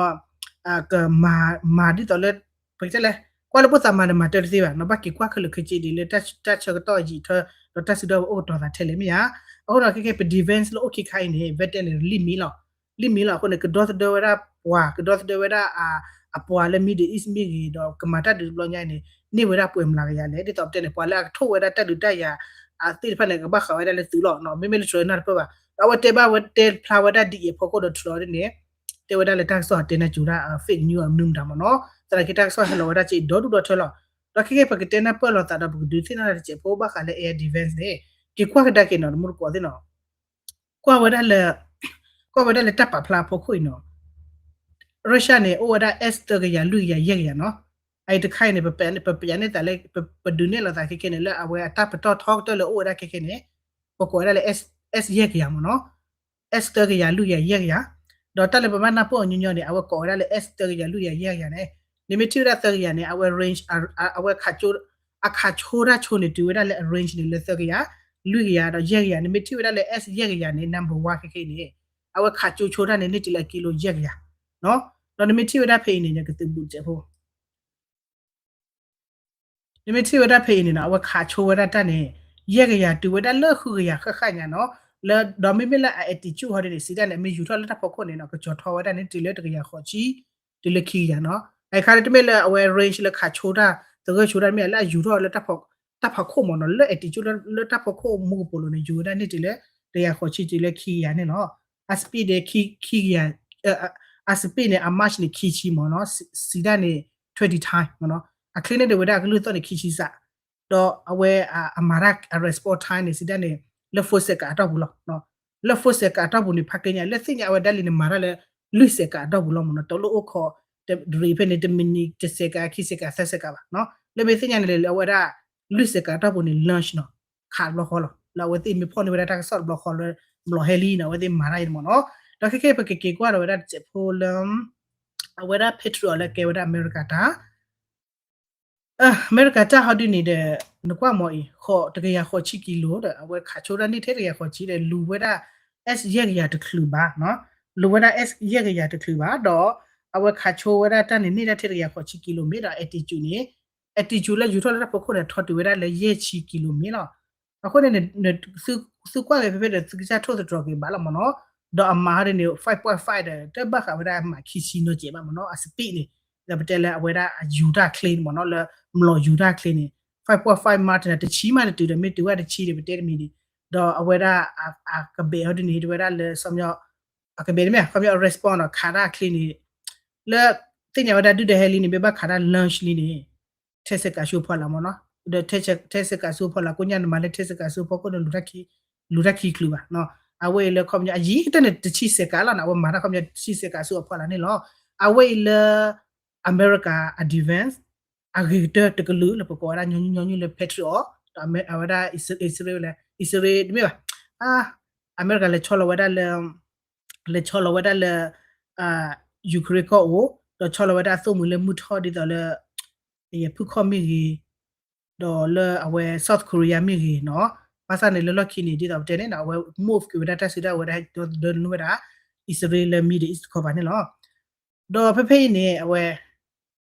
ကမၤဒ်သိးလၢ ပကတဲလဲၣ် ကွၢ်လၢပသးမၤဒီးမၤတၢ်တသ့ဘၣ်နီၤ ဘၣ်က့ၤကွၢ်ခဲလၢာ်ခဲဆ့ဒ်လၢ တၢ်ဆၢကတီၢ်ယံာ်ထီၣ် ဒီးတၢ်စုဒီးအိၣ်ကတီၤသးထဲလဲၣ်မ့ၢ်ဧါ. အဃိဒီးခဲကဲပ defense လၢအိၣ်ခံခါအံၤန့ၣ် vetted န့ၣ် လံၣ်မံလီၤ. လံၣ်မံလီၤအဃိန့ၣ် ကဒီသဒၢဝဲဒၣ်ပှၤ ကဒီသဒၢဝဲဒၣ် အပှၤလၢ Middle East မ့ၢ်ဂ့ၤ ဒီးကမၤတၢ်ဒုးတဘျီညါအံၤန့ၣ် န့ၢ်ဝဲဒၣ်ပှဲၤမျးကယၤလဲၣ် ဒ်သိးပတဲန့ၣ် ပှၤလၢအကထိၣ်ဝဲဒၣ်တၢ်ဒုးတၢ်ယၤ အသ့ၣ်တဖၣ်န့ၣ် ကဘၣ်ဃးဝဲဒၣ်လၢသုးလီၤ မ့မ့ၢ်လၢ Trump နၢ်တပၢၢ်ဘၣ် ဒီးအဝဲတဲဘၣ်ဝဲတဲဖျါဝဲဒၣ်ဒ်အံၤအဖီခိၣ်ဒီး Trump န့ၣ် တဲဝဲဒၣ်လၢတၢ်ကစီၣ်တဲနၢ်စူၤဒၣ် fake news အမနုၤမတၤမ့ၢ်နီၤ သနာ်က့တၢ်ကစီၣ်ဟဲလီၤဝဲဒၣ်စ့ဒီဒူၣ်ဒီထၢလီၤ. ဒီးခဲကဲပကတဲနၢ်ပၢၢ်လိာ်သးဒီးပကဒုးသ့ၣ်နီၣ်တၢ်တစဲးဖိဘၣ်ဃးလၢ air defense န့ၣ် က့ၤကွၢ်ကဒါက့ၤနီၤ တမူတကိးသ့ၣ်နီၤ ကွၢ်ဝဲဒၣ်လၢ ကွၢ်ဝဲဒၣ်လၢတၢ်ပာ်ဖျါအဖီခိၣ်အံၤနီၤ Russia န့ၣ် အိၣ်ဝဲဒၣ် S သၢကယၤ လွံၢ်ကယၤ ယဲၢ်ကယၤနီၤ အအံၤတခါအံၤန့ၣ် ပပယၤန့ၢ်သးလၢ ပဒုးနဲၣ်လိာ်သးခဲကဲန့ၣ် လၢအဝဲအတၢ်ပတီၢ်ထီကတၢၢ်လၢအိၣ်ဝဲဒၣ်ခဲကဲန့ၣ် ပကိးဝဲဒၣ်လၢ S ယဲၢ်ကယၤမ့ၢ်နီၤ S သၢကယၤ လွံၢ်ကယၤ ယဲၢ်ကယၤ ဒီးတၢ်လၢပဘၣ်နၢ်ပၢၢ်အီၤညီညီန့ၣ် အဝဲကိးဝဲဒၣ်လၢ S သၢကယၤ လွံၢ်ကယၤ ယဲၢ်ကယၤန့ၣ် နမ့ၢ်ထံၣ်ဝဲဒၣ်သၢကယၤန့ၣ် အဝဲ range အဝဲ အခးဆိတၢ်ဆိန့ၣ် တုၤဝဲဒၣ်လၢအ range န့ၣ်လၢသၢကယၤ လွံၢ်ကယၤဒီးယဲၢ်ကယၤ နမ့ၢ်ထံၣ်ဝဲဒၣ်လၢ S ယဲၢ်ကယၤန့ၣ် number one ခဲကဲအံၤန့ၣ် အဝဲခးဆိဆိတၢ်န့ၣ် န့ၢ်တုၤလၢကံလိယဲၢ်ကယၤ ဒီးနမ့ၢ်ထံၣ်ဝဲဒၣ်ဖဲအံၤန့ၣ် နကသုးဘူးစဲးဖိ နမ့ၢ်ထံၣ်ဝဲဒၣ်ဖဲအံၤန့ၣ်နီၤ အဝဲခးဆိဝဲဒၣ်တၢ်န့ၣ် ယဲၢ်ကယၤတုၤဝဲဒၣ်လၢဃုကယၤဃၣ်ဃၣ်ညါနီၤ လၢဒီးမ့မ့ၢ်လၢအ attitude ဟီဒ်န့ၣ် စံးတၢ်န့ၣ် အမ့ၢ်ယူၤထီၣ်လၢတၢ်ဖီခိၣ်န့ၣ်နီၤ ကစီၤထီဝဲဒၣ်န့ၣ် တုၤလၢတကယၤဃိးဆံ တုၤလၢခံကယၤနီၤ အခါန့ၣ်တမ့ၢ်လၢအဝဲ range လၢခးဆိတၢ် သဂၢၢ်ဆိတၢ် မ့ၢ်လၢအယူၤထီၣ်လၢ တၢ်ဖီခိၣ်မ့ၢ်နီၤ လၢ attitude လၢတၢ်ဖီခိၣ်မူကပိာ်လိၤန့ၣ် ယူၤဝဲဒၣ်န့ၣ်တုၤလၢ တကယၤဃိးဆံတုၤလၢခံကယၤန့ၣ်လီၤ အ speed န့ၣ် ခံကယၤ အ speed န့ၣ် အ Mach န့ၣ် ခံဆံမ့ၢ်နီၤ စံးတၢ်န့ၣ် twenty time မ့ၢ်နီၤ အချ့န့ၢ်ဒံးဝဲဒၣ်အကလုၢ်သီၣ်န့ၣ် ခံဆံစး ဒီးအဝဲအမၤတၢ်အ response time န့ၣ် စံးတၢ်န့ၣ် လၢ four second အတီၢ်ပူၤလီၤ လၢ four second အတီၢ်ပူၤန့ၣ် ဖးက့ညါ လၢသ့ၣ်ညါအဝဲဒၣ်လံန့ၣ် မၤတၢ်လၢ လွံၢ် second အတီၢ်ပူၤလီၤမ့ၢ်နီၤ တလိၣ်အိၣ်ခိး တရံးဖဲန့ၣ် တ minute တ second ခံ second သၢ second ဘၣ် လၢမ့ၢ်သ့ၣ်ညါန့ၣ်လၢအဝဲဒၣ် လွံၢ် second အတီၢ်ပူၤန့ၣ် launch နီၤ ခးတဘျီဃီလီၤ လၢအဝဲသ့ၣ်မ့ၢ်ဖီၣ်န့ၢ်ဝဲဒၣ်တၢ်ကစီၣ်တဘျီဃီလၢ ဘျီဟဲလံနီၤ အဝဲသ့ၣ်မၤတၢ်အံၤမ့ၢ်နီၤ ဒီးခဲကဲပကက့ၤကွၢ်ဒီးဝဲဒၣ်တစဲးဖိလၢ အဝဲဒၣ် Patriot လၢကဲဝဲဒၣ်အမဲရကၤတၢ် အမဲရကၤတၢ်ဟီဒ်န့ၣ်ဒီး နကွၢ်မ့ၢ်အံၤ ဃိး တကယၤဃိးဆံကံလိဒီး အဝဲခးဆိဒၣ်န့ၢ်ထဲတကယၤဃိးဆံဒီး လူၤဝဲဒၣ် S ယဲၢ်ကယၤတချုးဘၣ် လူၤဝဲဒၣ် S ယဲၢ်ကယၤတချုးဘၣ် ဒီးအဝဲခးဆိဝဲဒၣ်တၢ်န့ၣ် န့ၢ်ဒၣ်ထဲတကယၤဃိးဆံကံလိမ့ၢ်ဒီး altitude န့ၣ် altitude လၢယူၤထီၣ်လၢတၢ်ဖီခိၣ်န့ၣ် ထီတုၤဝဲဒၣ်လၢယဲၢ်ဆံကံလိမ့ၢ်လီၤ အဃိန့ၣ် သုကွၢ်က့ၤဖဲဖဲဒီး သုကစၢ်ထိၣ်သတြီၤက့ၤဘၣ်လီၤမ့ၢ်နီၤ, ဒီးအမၤဟီဒ်န့ၣ် five point five ဒီး တဘၣ်ဃးဝဲဒၣ်အမၤခံဆံနီၢ်ကဲးဘၣ်မ့ၢ်နီၤ, အ speed န့ၣ် ဒီးပတဲလၢအဝဲဒၣ်အယူၤတၢ်ချ့န့ၣ်မ့ၢ်နီၤ, လၢမျိာ်ယူၤတၢ်ချ့န့ၣ် five point five mile တဆံမးတတုၤဒီး မ့ၢ်တုၤဝဲဒၣ်တဆံဒီး ပတဲတမံၤန့ၣ်, ဒီးအဝဲဒၣ် အကဘဲးဟီဒ်န့ၣ် တဝဲဒၣ်လၢ စီၤ အကဘဲးတမ့ၢ် ခီပညီ အ response ဒီး ခးတၢ်ချ့န့ၣ် လၢ သ့ၣ်ညါဝဲဒၣ်ဒုၣ်ဒါဟဲလံန့ၣ် မ့ၢ်ဘၣ်ခးတၢ် launch လံန့ၣ် ထဲစဲးကးဆူအဖီလာ်မ့ၢ်နီၤ, ဒီးထဲစဲးကးဆူအဖီလာ် ကိညါနမၤလၢထဲစဲးကးဆူအဖီခိၣ်န့ၣ် လူၤတၢ်ခံချုးဘၣ်နီၤ, အဝဲအံၤလၢခီပညီ အယံၤတၢ်န့ၣ် တဆံစဲးကးလီၤန့ၣ် အဝဲမၤတၢ်ခီပညီ တဆံစဲးကးဆူအဖီလာ်န့ၣ်လီၤ, အဝဲအံၤလၢ အမဲရကၤ အ defense အဂ့ၤကတၢၢ်တကလုာ်လၢပကိးဝဲဒၣ်ညီနုၢ်ညီနုၢ်လၢ Patriot ဒီးအဝဲဒၣ် အံၣ်စရ့လး အံၣ်စရ့လးတမ့ၢ်ဘၣ် အမဲရကၤလဲၤဆီလီၤဝဲဒၣ်လၢ လဲၤဆီလီၤဝဲဒၣ်လၢ Ukraine ကီၢ်အိၣ်, ဒီးဆီလီၤဝဲဒၣ်အသိၣ်မှံၤလၢမုၢ်ထီၣ်ဒ်သိးလၢ ယဖုၣ်ခီၣ်မ့ၢ်ဂ့ၤ, ဒီးလၢအဝဲ South Korea မ့ၢ်ဂ့ၤနီၤ, ဘၣ်ဆၣ်န့ၣ်လၢလီၢ်ခံန့ၣ် ဒ်သိးပတဲန့ၣ်နီၤ အဝဲ move က့ၤဝဲဒၣ်တၢ်စုဒၣ်ဝဲဒၣ်ဒီးဒၢနုာ်ဝဲဒၣ် အံၣ်စရ့လးလၢ Middle East တခီဘၣ်န့ၣ်လီၤ. ဒီးဖဲဖဲအံၤန့ၣ် အဝဲ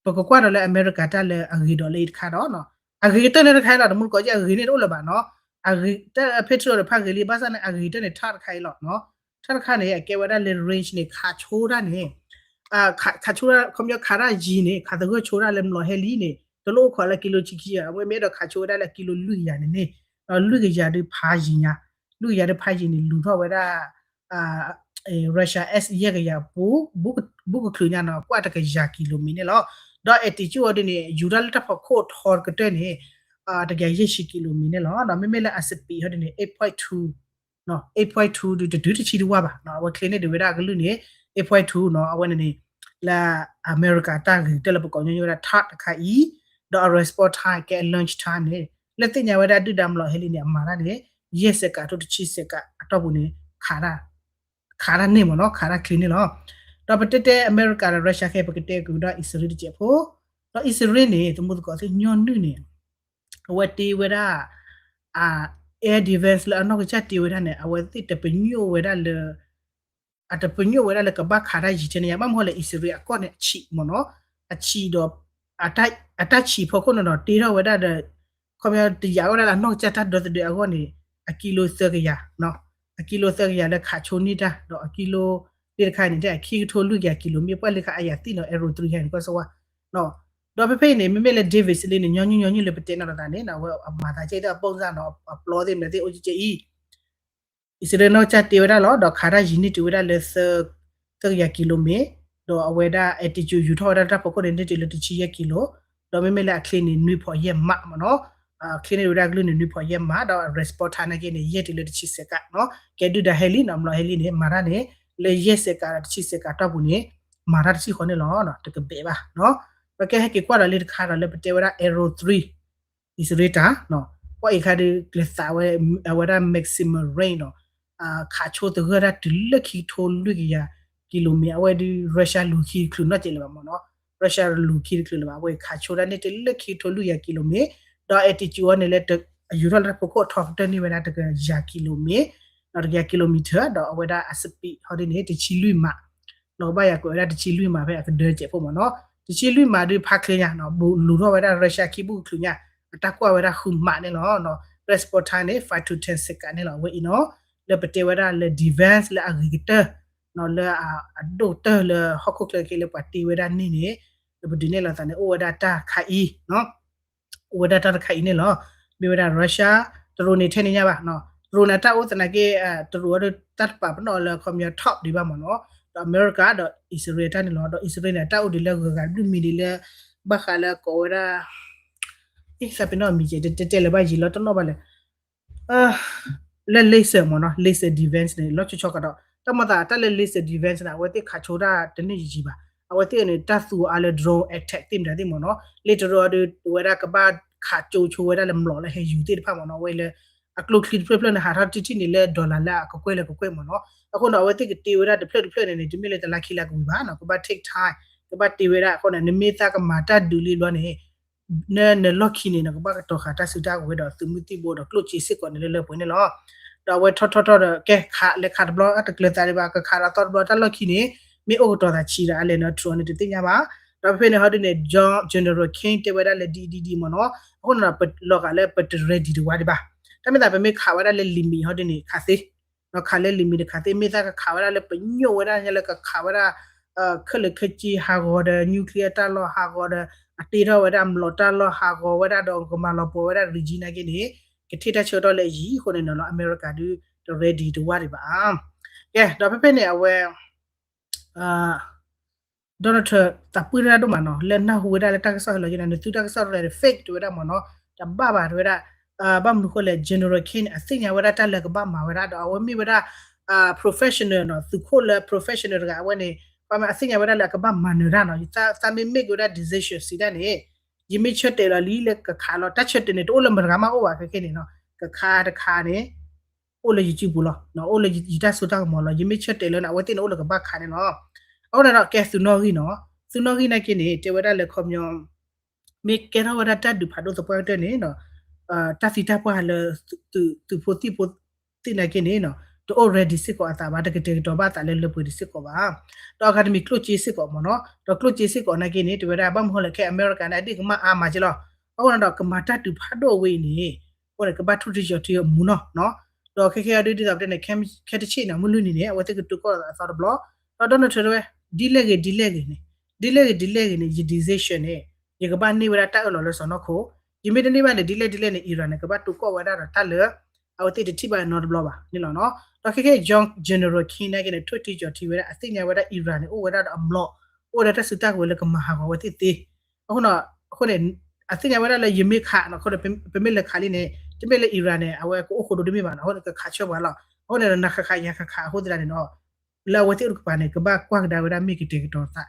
ပကကွၢ်ဒီးလၢအမဲရကၤတၢ်လၢအဂ့ၤဒီးလၢအံၤတခါဒီး အဂ့ၤကတၢၢ်န့ၣ်တခါအံၤလီၤ တမူတကိးက့ အဂ့ၤန့ၣ်တအိၣ်လၢၤဘၣ်နီၤ, အဂ့ၤ Patriot တဖၣ်ဂ့ၤလံ ဘၣ်ဆၣ်န့ၣ် အဂ့ၤကတၢၢ်န့ၣ် ထၣ်တခါအံၤလီၤနီၤ, ထၣ်တခါန့ၣ် အကဲဝဲဒၣ်လၢ range န့ၣ် ခးဆိတၢ်န့ၣ် ခးဆိတၢ် ခီပညီခးတၢ်ယံၤန့ၣ် ခးသဂၢၢ်ဆိတၢ်လၢမျိာ်ဟဲလံန့ၣ် တလိၣ်အိၣ်ခိးလၢကံလိဆံခံဂၤ အဝဲမ့ၢ်အဲၣ်ဒိးခးဆိဝဲဒၣ်လၢကံလိလွံၢ်ကယၤန့ၣ်န့ၣ် ဒီးလွံၢ်ကယၤဒုးဖးယံၤညါ, လွံၢ်ကယၤဒုးဖးယံၤန့ၣ် လူၤထီၣ်ဝဲဒၣ် Russia S ယဲၢ်ကယၤ ဘူးကချုးညါနီၤ ကွၢ်တကယၤကံလိမံၤန့ၣ်လီၤ. ဒီး altitude အီၤဒ်န့ၣ် ယူၤတၢ်လၢတၢ်ဖီခိၣ်ထီကတၢၢ်န့ၣ် တကယၤယဲၢ်ဆံကံလိမံၤန့ၣ်လီၤ. ဒီးမ့မ့ၢ်လၢအ speed ဟီဒ်န့ၣ် eight point two eight point two ဒုးတတုၤတဆံတဝါဘၣ်. အဝဲချ့န့ၢ်ဒံးဝဲဒၣ်အကလုၢ်န့ၣ် eight point two နီၤ အဝဲန့ၣ်န့ၣ် လၢအမဲရကၤတၢ်ဂ့ၢ်ကတၢၢ်လၢပကိးညီညီဝဲဒၣ် THAAD တခါအံၤ, ဒီးအ response time ကဲအ launch time န့ၣ် လၢသ့ၣ်ညါဝဲဒၣ်ဒုၣ်ဒါမျိာ်ဟဲလံန့ၣ် အမၤတၢ်န့ၣ် ယဲၢ်စဲးကးထိတဆံစဲးကးအတီၢ်ပူၤန့ၣ် ခးတၢ်န့ၢ်မ့ၢ်နီၤ ခးတၢ်ချ့န့ၢ်လီၤ. ဒီးပတဲတဲအမဲရကၤဒီး Russia ခဲ ပကတဲက့ၤဒီးအံၣ်စရ့လးတစဲးဖိ, ဒီးအံၣ်စရ့လးန့ၣ် သမူသကိးသ့ၣ်ညီနုၢ်န့ၣ် အဝဲတ့ဝဲဒၣ် air defense လၢအနီၢ်ကစၢ်တ့ဝဲဒၣ်န့ၣ် အဝဲသ့ၣ်တပညိၣ်ဝဲဒၣ်လၢ အတပညိၣ်ဝဲဒၣ်လၢကဘၣ်ခးတၢ်ယံၤထဲန့ၣ်ယါ ဘၣ်မနုၤဃိလဲၣ် အံၣ်စရ့လးအကီၢ်န့ၣ်အဆံးမ့ၢ်နီၤ, အဆံးဒီး အတၢ်ဆံးဖီခိၣ်န့ၣ်ဒီး တ့ထီၣ်ဝဲဒၣ်ဒီး ခီပညီတယာ်ဝဲဒၣ်လၢအနီၢ်ကစၢ်တၢ်ဒီသဒၢအဂီၢ်န့ၣ် အကံလိသၢကယၤ, အကံလိသၢကယၤလၢခးဆိန့ၢ်တၢ် ဒီးအကံလိသ့ၣ်တခါန့ၣ် ခံကထိလွံၢ်ကယၤကံလိမ့ၢ်ပှၢ်လံခါအယၤသ့ၣ်နီၤ Arrow three ဟဲန့ၣ်ကီၢ်စၢဝါ ဒီးဖဲဖဲအံၤန့ၣ် မ့မ့ၢ်လၢ David's Sling န့ၣ် ညီနုၢ်ညီနုၢ်လၢပတဲနီၤတသးန့ၣ် အဝဲအမၤသးကဲသ့ၣ်အပိၢ်စၢ်နီၤ အပျီသ့ၣ်မနုၤသ့ၣ်အိၣ်ကဲအံၤ အံၣ်စရ့လးနီၢ်ကစၢ်တ့ဝဲဒၣ်လီၤ ဒီးခးတၢ်ယံၤန့ၢ်တုၤဝဲဒၣ်လၢ သၢကယၤကံလိမ့ၢ်, ဒီးအဝဲဒၣ် altitude ယူၤထီၣ်ဝဲဒၣ်လၢတၢ်ဖီခိၣ်န့ၣ် န့ၢ်တုၤလၢတဆံယဲၢ်ကံလိ, ဒီးမ့မ့ၢ်လၢအချ့န့ၣ် နွံဖီးယဲၢ်မးမ့ၢ်နီၤ, ချ့န့ၢ်ဝဲဒၣ်ကလုၢ်န့ၣ် နွံဖီးယဲၢ်မး ဒီး response time နာ်က့န့ၣ် ယဲၢ်တုၤလၢတဆံစဲးကးနီၤ, ကဲဒုၣ်ဒါဟဲလံနီၤ မျိာ်ဟဲလံန့ၣ် မၤတၢ်န့ၣ် လၢယဲၢ်စဲးကးဒီးတဆံစဲးကးတီၢ်ပူၤန့ၣ် မၤတၢ်တဆံဃီန့ၣ်လီၤ တကဘဲးဘၣ်နီၤ, ပကဟဲက့ၤကွၢ်ဒီးလံတခါဒီးလၢပတဲဝဲဒၣ် Arrow three အံၣ်စရ့လးတၢ် ပှၤအံၤခါဒုးကျဲၤသးဝဲ အဝဲဒၣ် maximum range နီၤ, ခးဆိသဂၢၢ်တၢ်တုၤလၢခံကထိလွံၢ်ကယၤကံလိမ့ၢ် အဝဲဒုး Russia လူၤခံတချုးနီတစဲးလၢၤဘၣ်မ့ၢ်နီၤ, Russia လူၤခံတချုးလၢၤဘၣ် အဝဲခးဆိတၢ်န့ၢ်တုၤလၢခံကထိလွံၢ်ကယၤကံလိမ့ၢ်, ဒီး altitude အီၤန့ၣ်လၢ အယူၤထီၣ်လၢတၢ်ဖီခိၣ်ထီကတၢၢ်န့ၢ်ဝဲဒၣ်တကယၤကံလိမ့ၢ်, ဒီးတကယၤ kilometer ဒီးအဝဲဒၣ်အ speed ဟီဒ်န့ၣ် တဆံလွံၢ်မး နီၤ ကဘၣ်ယၤကွဲးဝဲဒၣ်တဆံလွံၢ်မးဖဲအကဒၢစဲးဖိမ့ၢ်နီၤ, တဆံလွံၢ်မးဒုးဖးချ့ညါနီၤ လူၤထီၣ်ဝဲဒၣ် Russia ခံဘူးကချုးညါ အတၢ်ကွၢ်ဝဲဒၣ်ဃုမးန့ၣ်လီၤ, response time န့ၣ် five to ten second န့ၣ်လီၤ အဝဲအံၤနီၤ, လၢပတဲဝဲဒၣ်လၢ defense လၢအဂ့ၤကတၢၢ် လၢအဒိၣ်ကတၢၢ်လၢဟီၣ်ခိၣ်ချၢက့လၢပှၤတ့ဝဲဒၣ်န့ၣ်န့ၣ်, လၢပဒုးနဲၣ်လီၤသးန့ၣ် အိၣ်ဝဲဒၣ်တၢ်တခါအံၤ အိၣ်ဝဲဒၣ်တၢ်တခါအံၤန့ၣ်လီၤ, မ့ၢ်ဝဲဒၣ် Russia တရူးန့ၣ်ထဲန့ၣ်ညါဘၣ်, တရူးန့ၣ်တၢ်အိၣ်သနာ်က့ တရူးအီၤဒီးတၢ်တပာ်ပနီၣ်လၢခီပညီ top ဒံးဘၣ်မ့ၢ်နီၤ, ဒီးအမဲရကၤဒီးအံၣ်စရ့လးတၢ်န့ၣ်လီၤ, ဒီးအံၣ်စရ့လးန့ၣ် တၢ်အိၣ်ဒံးလၢဂၤဂၤဘျုးမံၤဒံးလၢ ဘၣ်ဃးလၢကိးဝဲဒၣ် သးပ့ၤနီၣ်မံၤကဲ တတဲလၢၤဘၣ်ယံာ်လီၤတနီၣ်ဘၣ်လဲၣ် လၢ laser မ့ၢ်နီၤ laser defense န့ၣ် လီၤဆီဆီကဒီး တၢ်မၤသးတၢ်လၢ laser defense န့ၣ် အဝဲသ့ၣ်ခးဆိတၢ်တန့ၢ်ယံာ်ယံာ်ဘၣ်, အဝဲသ့ၣ်န့ၣ် တၢ်သူအါလၢ drone attack သ့ၣ်မတၤသ့ၣ်မ့ၢ်နီၤ, လၢတရူးဒီး ဝဲဒၣ်ကဘၣ်ခးကၠိဆိဝဲဒၣ်လၢမျိာ်လၢဟဲယူၤသ့ၣ်တဖၣ်မ့ၢ်နီၤ, အဝဲလၢ အကျိချံတဖျၢၣ်တဖျၢၣ်န့ၣ် ဟးထီၣ်တထံၣ်န့ၣ်လၢ dollar လၢအကကွဲၢ်လၢကကွဲၢ်မ့ၢ်နီၤ, အဃိန့ၣ် အဝဲသ့ၣ်ကတ့ဝဲဒၣ်တဖျၢၣ်တဖျၢၣ်န့ၣ်န့ၣ် တမ့ၢ်လၢတလါခံလါကဝံၤဘၣ်နီၤ, ကဘၣ် take time ကဘၣ်တ့ဝဲဒၣ်အဃိန့ၣ် နမ့ၢ်သးကမၤတၢ်ဒုးလံဘျီန့ၣ် န နလီၢ်ခံန့ၣ် နကဘၣ်ကတီၤဃာ်တၢ်စုတၢ်ကဝဲၤဒီးသုးမုၢ်သံၣ်ဘိဒီးကျိၣ်စ့စ့ၢ်ကီးန့ၣ်လၢလၢပှဲၤန့ၣ်လီၤ. ဒီးအဝဲထီၣ်ထီၣ်ထီၣ်ဒီး ကဲခးလဲၤခးတဘျီ တကျၢၤသးဒံးဘၣ် ကခးဒီးသီတဘျီတၢ်လီၢ်ခံန့ၣ် မ့ၢ်အိၣ်ကတီၤသးဆံးဒီးအလဲၣ်နီၤ တရူးန့ၣ်တသ့ၣ်ညါဘၣ်. ဒီးဖဲဖဲန့ၣ်ဟီဒ်န့ၣ် General King တဲဝဲဒၣ်လၢဒ်အံၤဒ်အံၤမ့ၢ်နီၤ, အဃိန့ၣ်ဒီး ပလီၤဂာ်လၢပတ ready တဝါဒံးဘၣ်. တၢ်မ့ၢ်သးပမ့ၢ်ခးဝဲဒၣ်လၢ limit ဟီဒ်န့ၣ် ခးသ့ ဒီးခးလၢ limit တခါသ့ မ့ၢ်သးကခးဝဲဒၣ်လၢပညိၣ်ဝဲဒၣ်လၢကခးဝဲဒၣ် ခဲလၢာ်ခဲဆ့ဟးဂီၤဒီး nuclear တၢ်လီၢ်ဟးဂီၤဒီး အတ့ထီၣ်ဝဲဒၣ်မျိာ်တၢ်လီၢ်ဟးဂီၤဝဲဒၣ်ဒီးကမၤလီၤပှီၢ်ဝဲဒၣ် regime နာ်က့န့ၣ် ကထံၣ်တၢ်ဆၢကတီၢ်လၢအယံၤအဃိန့ၣ်နီၤ လၢအမဲရကၤဒုးတ ready တဝါဒံးဘၣ်. ကဲ ဒီးဖဲဖဲန့ၣ်အဝဲ Donald Trump သးပှၢ်တၢ်ဒိၣ်မးနီၤ လၢနၢ်ဟူဝဲဒၣ်လၢတၢ်ကစီၣ်ဟဲလီၤက့ၤန့ၣ် နသုတၢ်ကစီၣ်ရဲၣ် fake တဝဲဒၣ်မ့ၢ်နီၤ တဘၣ်ဘၣ်တဝဲဒၣ် ဘၣ်မနုၤဃိလဲၣ် General King န့ၣ် အသ့ၣ်ညါဝဲဒၣ်တၢ်လၢကဘၣ်မၤဝဲဒၣ်ဒီးအဝဲမ့ၢ်ဝဲဒၣ် professional နီၤ သုးခိၣ်လၢ professional တဂၤအဝဲန့ၣ် ပှၤမ့ၢ်အသ့ၣ်ညါဝဲဒၣ်လၢအကဘၣ်မၤနၢၤတၢ်နီၤ သးမ့ၢ် make ဝဲဒၣ် decision စံးတၢ်န့ၣ် ယမ့ၢ်ဆၢတဲာ်လီၤလံလၢကခးလီၤ တၢ်ဆၢတဲာ်န့ၣ် တအိၣ်လၢမတၤဂၤမးအိၣ်ဘၣ်ခဲခဲန့ၣ်နီၤ ကခးတခးန့ၣ် အိၣ်လၢယစုပူၤလီၤ အိၣ်လၢယတၢ်စိတၢ်ကမီၤလီၤ ယမ့ၢ်ဆၢတဲာ်လၢန့ၣ် အဝဲသ့ၣ်န့ၣ်အိၣ်လၢကဘၣ်ခးန့ၣ်လီၤ. အဃိန့ၣ်ဒီးကဲသုးနီၣ်ဂံၢ်နီၤ သုးနီၣ်ဂံၢ်နာ်က့န့ၣ် တဲဝဲဒၣ်လၢခီပညီ မ့ၢ်ကဲထီၣ်ဝဲဒၣ်တၢ်ဒုးဖးဒိၣ်သပှၢ်ကတၢၢ်န့ၣ် တၢ်သံတၢ်ပှၢ်လၢ သုးဖိသံၣ်ဖိသ့ၣ်နာ်က့န့ၣ် တအိၣ် ready စ့ၢ်ကီးအသးဘၣ် တကတဲာ်ကတီၤဘၣ်အသးလၢလၢပှဲၤဒံးစ့ၢ်ကီးဘၣ်. ဒီးအဂၤတမံၤကျိၣ်စ့စ့ၢ်ကီးမ့ၢ်နီၤ ဒီးကျိၣ်စ့စ့ၢ်ကီးနာ်က့န့ၣ် တဲဝဲဒၣ်ဘၣ်မနုၤဃိလဲၣ် ခဲအမဲရကၤန့ၣ် အဒ့ၣ်ကမၣ်အါမးက့လီၤ. အဃိန့ၣ်ဒီးကမၤတၢ်ဒုးဖးဒိၣ်ဝဲအံၤန့ၣ် အဃိန့ၣ် ကဘၣ်ထူၣ်ထူယိာ်ထူယိာ်မူနီၤ ဒီးခဲခဲအံၤဒ်သိးပတဲန့ၣ် ခဲတဆ့န့ၣ် မုၢ်လွံၢ်နံၤန့ၣ် အဝဲသ့ၣ်ကတိၤကီၢ်အသီတဘျီ ဒီး Donald Trump တဲဝဲ ဒ်လဲၣ်ဂ့ၤဒ်လဲၣ်ဂ့ၤန့ၣ် ဒ်လဲၣ်ဂ့ၤဒ်လဲၣ်ဂ့ၤန့ၣ် ယ decision န့ၣ် ယကဘၣ်န့ၢ်ဝဲဒၣ်တၢ်အၢၣ်လီၤလၢစီၢ်နီၤခိၣ် ယမ့ၢ်တန့ၢ်ဘၣ်န့ၣ် ဒ်လဲၣ်ဒ်လဲၣ်န့ၣ် Iran န့ၣ် ကဘၣ်တိၢ်ကီၣ်ဝဲဒၣ်ဒီးတၢ်လၢ အဝဲသ့ၣ်တထံၣ်ဘၣ်နီတဘျီဘၣ်န့ၣ်လီၤနီၤ. ဒီးခဲကဲ General King နာ်က့န့ၣ် ထိၣ်ထံကၠီၤထံဝဲဒၣ် အသ့ၣ်ညါဝဲဒၣ် Iran န့ၣ် အိၣ်ဝဲဒၣ်ဒီးအမျိာ် အိၣ်ဝဲဒၣ်တၢ်စုတၢ်ကဝဲၤလၢကမၤဟးဂီၤဝဲသ့ၣ်သ့ အဃိန့ၣ် အဃိန့ၣ် အသ့ၣ်ညါဝဲဒၣ်လၢယမ့ၢ်ခးနီၤ အဃိန့ၣ် ပမ့ၢ်လဲၤခးလံန့ၣ် တမ့ၢ်လၢ Iran န့ၣ် အဝဲကအိၣ်ဃိဒိတမ့ၢ်ဘၣ်နီၤ အဃိန့ၣ် ကခးဆၢပှၤလီၤ. အဃိန့ၣ်ဒီး နၤခးခးယၤခးခးအဃိသတးန့ၣ်ဒီး လၢအဝဲသ့ၣ်အိၣ်တကပၤန့ၣ် ကဘၣ်ကွၢ်ကဒါဝဲဒၣ်မ့ၢ်ကတဲာ်ကတီၤသး ဆံ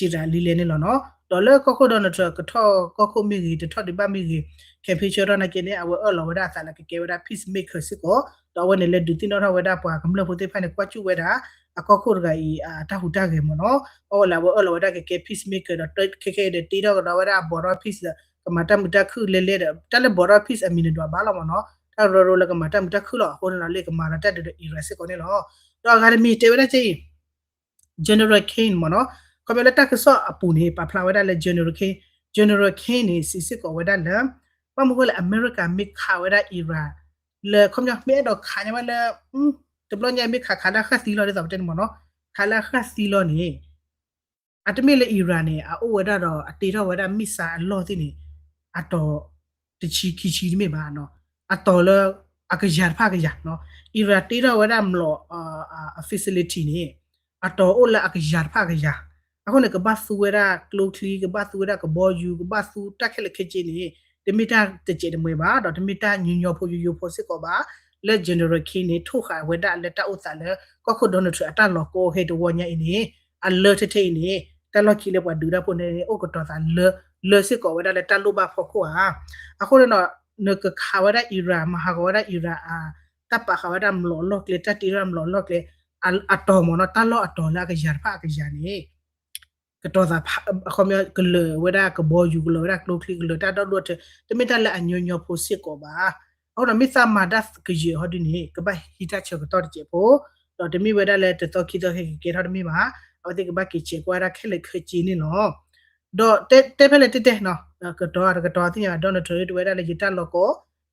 းတၢ်လံလဲၣ်န့ၣ်လီၤနီၤ. ဒီးလၢကီၢ်ခိၣ် Donald Trump ကထီၣ်ကီၢ်ခိၣ်မ့ၢ်ဂ့ၤ တထီၣ်ဒံးဘၣ်မ့ၢ်ဂ့ၤ campaign ဆၢထီၣ်နာ်က့န့ၣ် အဝဲအၢၣ်လီၤဝဲဒၣ်အသးလၢကကဲဝဲဒၣ် peacemaker စ့ၢ်ကီး ဒီးအဝဲန့ၣ်လဲၤဒုးသ့ၣ်နီၣ်ထီၣ်ဝဲဒၣ်ပှၤကမျၢၢ်ဖိသ့ၣ်တဖၣ်န့ၣ် ကွၢ်ကၠူၣ်ဝဲဒၣ် အကီၢ်ခိၣ်တဂၤအံၤ အတၢ်ဟူးတၢ်ဂဲၤမ့ၢ်နီၤ. အဝဲလၢအဝဲအၢၣ်လီၤဝဲဒၣ်ကကဲ peacemaker ဒီးခဲကဲဒီး တ့ထီၣ်ကဒီးဝဲဒၣ်အ border peace လၢ ကမၤတၢ်မုာ်တၢ်ခုၣ်လဲၤလဲၤဒီး တၢ်လၢ border peace အမံၤန့ၣ်ဒွးဘၣ်လီၤမ့ၢ်နီၤ. တၢ်ရၢရိလၢကမၤတၢ်မုာ်တၢ်ခုၣ်လီၤ. အဃိန့ၣ်ဒီးလၢကမၤဒီးတၢ်ဒုးဒီး Iran စ့ၢ်ကီးန့ၣ်လီၤ. ဒီးအဂၤတမံၤတဲဝဲဒၣ်ကဲအံၤ General King မ့ၢ်နီၤ. ခီဖျိလၢတၢ်ကစီၣ်အပူၤန့ၣ် ပာ်ဖျါဝဲဒၣ်လၢ General King, General King န့ၣ် စံးစ့ၢ်ကီးဝဲဒၣ်လၢ ဘၣ်မနုၤဃိလဲၣ် အမဲရကၤမ့ၢ်ခးဝဲဒၣ် Iran လၢခီပညီ မ့ၢ်အဲၣ်ဒိးခးညါဝဲလၢ တဘျီညါမ့ၢ်ခးခးလၢအဃၣ်သံလီၤ ဒ်သိးပတဲန့ၣ်မ့ၢ်နီၤ. ခးလၢအဃၣ်သံလီၤန့ၣ် အတမ့ၢ်လၢ Iran န့ၣ် အအိၣ်ဝဲဒၣ်ဒီး အတ့ထီၣ်ဝဲဒၣ် missile အလီၢ်သ့ၣ်န့ၣ် အတီၤတဆံခံဆံတမ့ၢ်ဘၣ်နီၤ. အတီၤလၢအကယၤတဖၣ်ကယၤနီၤ. Iran တ့ထီၣ်ဝဲဒၣ်မျိာ် အ facility န့ၣ် အတီၤအိၣ်လၢအကယၤတဖၣ်ကယၤ. အဃိန့ၣ် ကဘၣ်သူဝဲဒၣ်ကျိချံ, ကဘၣ်သူဝဲဒၣ်ကဘီယူၤ, ကဘၣ်သူတၢ်ခဲလၢာ်ခဲဆ့န့ၣ် တမ့ၢ်တၢ်တစဲးတမှဲၤဘၣ်, ဒီးတမ့ၢ်တၢ်ညီညီဖိယိယိဖိစ့ၢ်ကီးဘၣ်. လၢ General King န့ၣ် ထိၣ်ဃာ်ဝဲဒၣ်လၢတၢ်အိၣ်သးလၢ ကီၢ်ခိၣ် Donald Trump အတၢ်လီၤကီဟဲတဝီညါအံၤန့ၣ် အလၢထဲထဲအံၤန့ၣ် တၢ်လီၢ်ခံလၢပှၤဒုးတၢ်ဖိန့ၣ် အိၣ်ကတီၤသးလၢ လၢစ့ၢ်ကီးဝဲဒၣ်လၢတၢ်လိၣ်ဘၣ်ဖီခိၣ်ဧါ. အဃိန့ၣ်ဒီး နကခးဝဲဒၣ် Iran, မၤဟးဂီၤဝဲဒၣ် Iran အ တၢ်ပာ်ဃာ်ဝဲဒၣ်မျိာ်အလီၢ်ကျဲ, တၢ်တ့ထီၣ်မျိာ်အလီၢ်ကျဲ အတီၤမ့ၢ်နီၤ, တၢ်လီၢ်အတီၤလၢအကယၤတဖၣ်အကယၤန့ၣ် ကတီၤသး ကလၢာ်ဝဲဒၣ်ကဘီယူၤ, ကလၢာ်ဝဲဒၣ်ကျိချံ, ကလၢာ်တၢ်ဒီဒူၣ်အထၢ, တမ့ၢ်တၢ်လၢအညီညီဖိစ့ၢ်ကီးဘၣ်. အဃိဒီးမ့ၢ်သးမၤတၢ်ကယဲၢ်ဟီဒုန့ၣ် ကဘၣ်ဟံးတၢ်ဆၢကတီၢ်တစဲးဖိ, ဒီးတမ့ၢ်ဝဲဒၣ်လၢတသီခံသီခဲကကဲထီၣ်တမ့ၢ်ဘၣ်. အဝဲသ့ၣ်ကဘၣ်က့ၤဆဲးကွၢ်ဝဲဒၣ်ခဲလၢာ်ခဲဆ့န့ၣ်လီၤ. ဒီးတဲဖဲလဲၣ်တဲတဲနီၤ, ကတီၤတကတီၤသ့ၣ်ညါ Donald Trump တဲဝဲဒၣ်လၢယတၢ်လီၤ